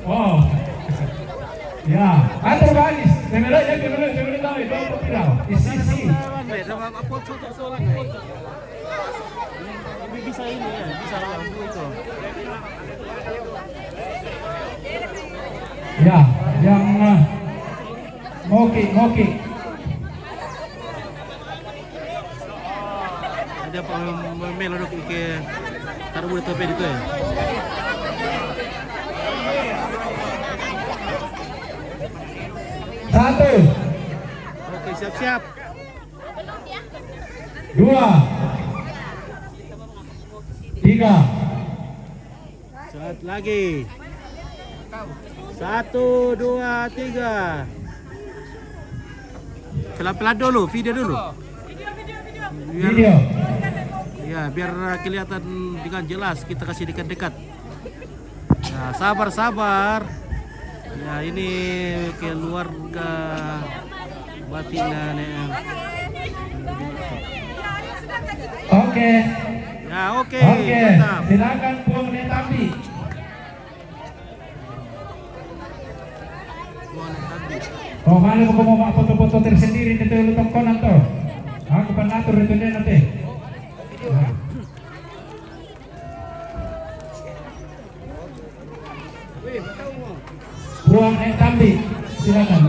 Oh. Ya. Atur balis. Temeloi, ya, temeloi, temeloi, tahu, itu apa tidak? Isi, isi. Ini bisa ini ya, bisa lampu itu. Ya, yang, eh, Ngoki, ngoki. Ada apa melo dok ike taruh boleh tope itu ya. Satu. Oke, siap-siap. Dua. Tiga. Satu lagi. Satu, dua, tiga. Pelan-pelan dulu, video dulu. Biar, video. Ya, biar kelihatan dengan jelas, kita kasih dekat-dekat. Ya, sabar, sabar. Ya, ini keluarga batin nenek. Oke. Ya, oke. Oke, mantap. Silakan Puang Nenek Tambi. Puang Nenek Tambi. Oh, mana buku mau foto-foto tersendiri di tengah tongkonan tuh. Aku pernah atur itu dia nanti. Nah. Puang Nenek Tambi, silakan.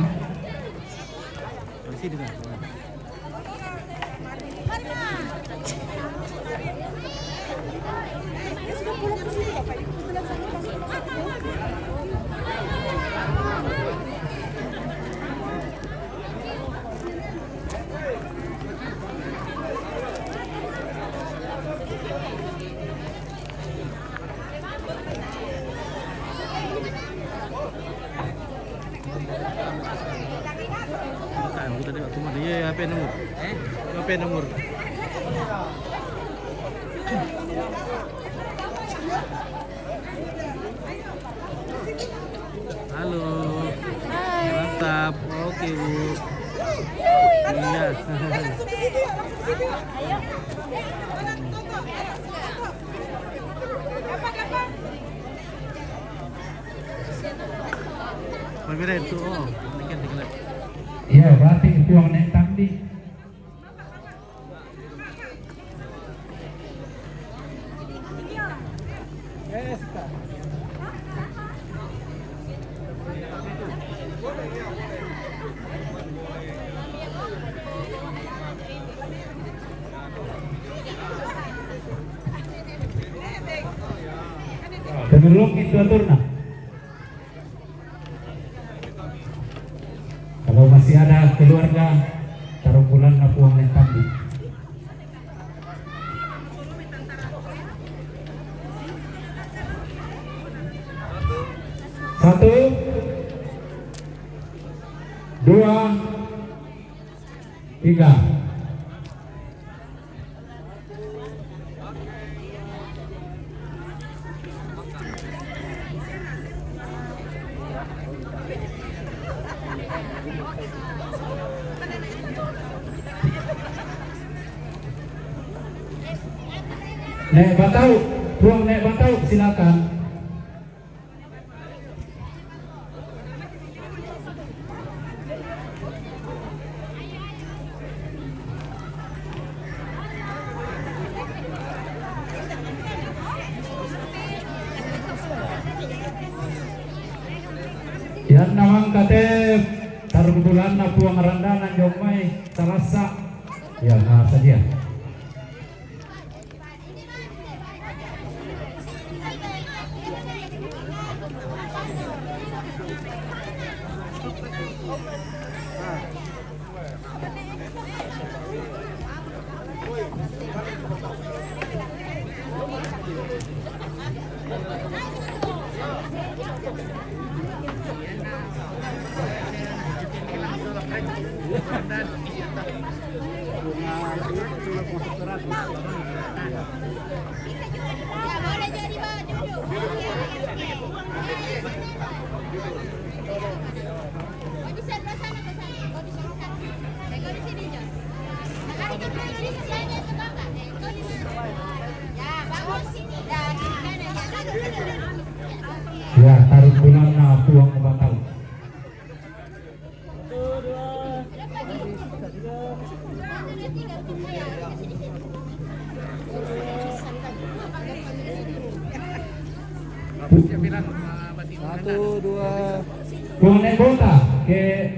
Bukan, bukan dia, cuma dia apa nomor? Eh? Apa nomor? Halo. Hai. Mantap. Oke, Bu. Iya. Ayo. Pemirsa itu, oh, ini kan dikira. Iya, berarti itu yang naik tadi. Kedelok itu atur nah. Kalau masih ada keluarga, tarungkulan na Puang Nenek Tambi. Satu, dua, tiga. Nek Batau, Puang Nek Batau, silakan. Yan namang kate tarungkulan na Puang Randanan Jomai Salasa. Ya, nah, saja. Ya, tarungkulan na Puang Batau. Satu, dua. Puang Nek Bota ke.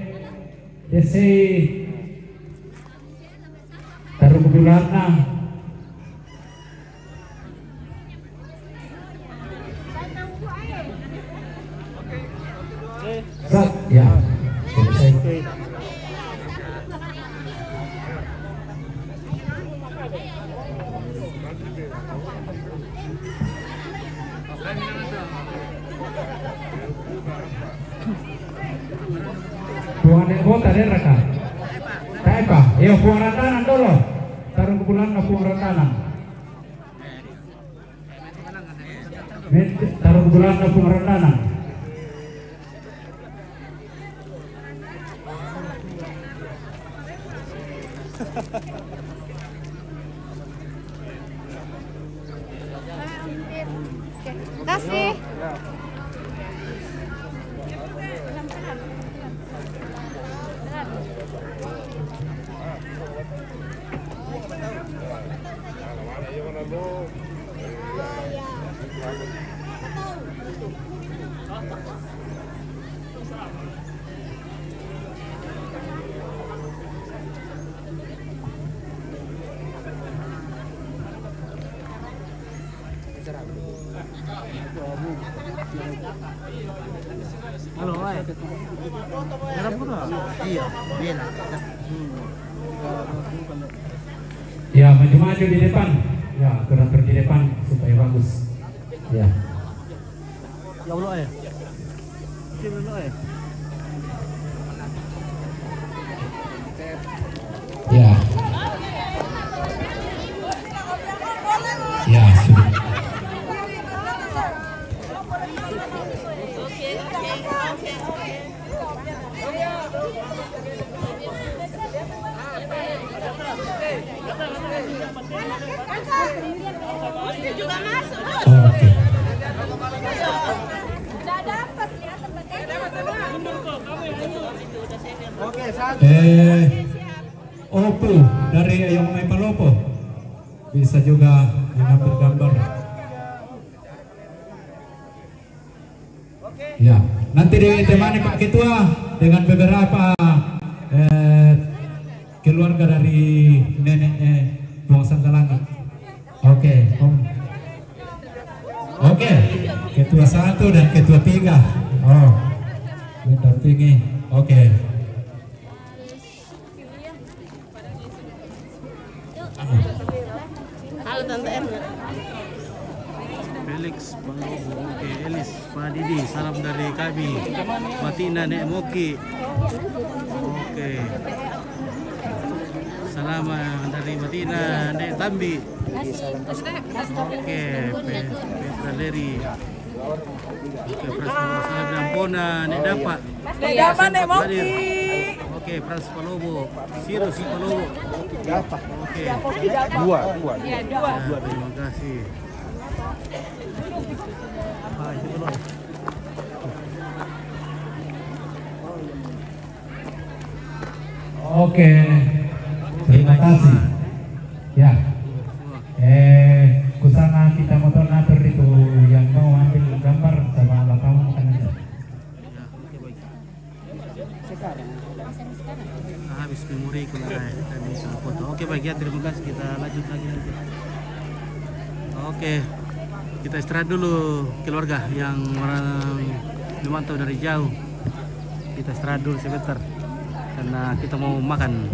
Desi, taruh bulanna. Sat, ya. Selesai. Puang Debota deraka. Taepa. Iyo, Puang Randanang dolo. Taruh bulanna Puang Randanang. Taruh bulanna Puang Randanang. Kasih. Halo, eh. Harap ko to. Iya, bela. Hmm. Ya, maju-maju di depan. Ya, atur-atur di depan supaya bagus. Ya. Ya Allah, eh. Kecil dulu, eh. Ya. Ya, sudah. Oke. Eh, Opu dari Ayong Mai Palopo bisa juga mengambil gambar. Ya, nanti ditemani Pak Ketua dengan beberapa, eh, keluarga dari nenek, eh, Puang Sanggalangi. Oke, Om. Oke, ketua satu dan ketua tiga. Oh, mendampingi. Oke. Halo, Tante Erna. Felix Palopo, oke. Elis Padidi, salam dari kami. Batina Nek Moki. Oke. Salam, eh, dari Batina Nek Tambi. Oke, Pe-, Petra Leri. Oke, Frans Palopo, salam dari Ampona, Nek Dapa. Nek Dapa, Nek Moki. Oke, Frans Palopo, Sirus Palopo. Oke. Dua, dua. Iya, dua. Ya, terima kasih. Oke, terima kasih. Ya. Eh, kusana kita motor natur itu yang mau ambil gambar sama lapang makanannya. Habis memori ku lah, eh, kami sama foto. Oke, baik ya, terima kasih. Kita lanjut lagi nanti. Oke, kita istirahat dulu keluarga yang orang memantau dari jauh. Kita istirahat dulu sebentar karena kita mau makan.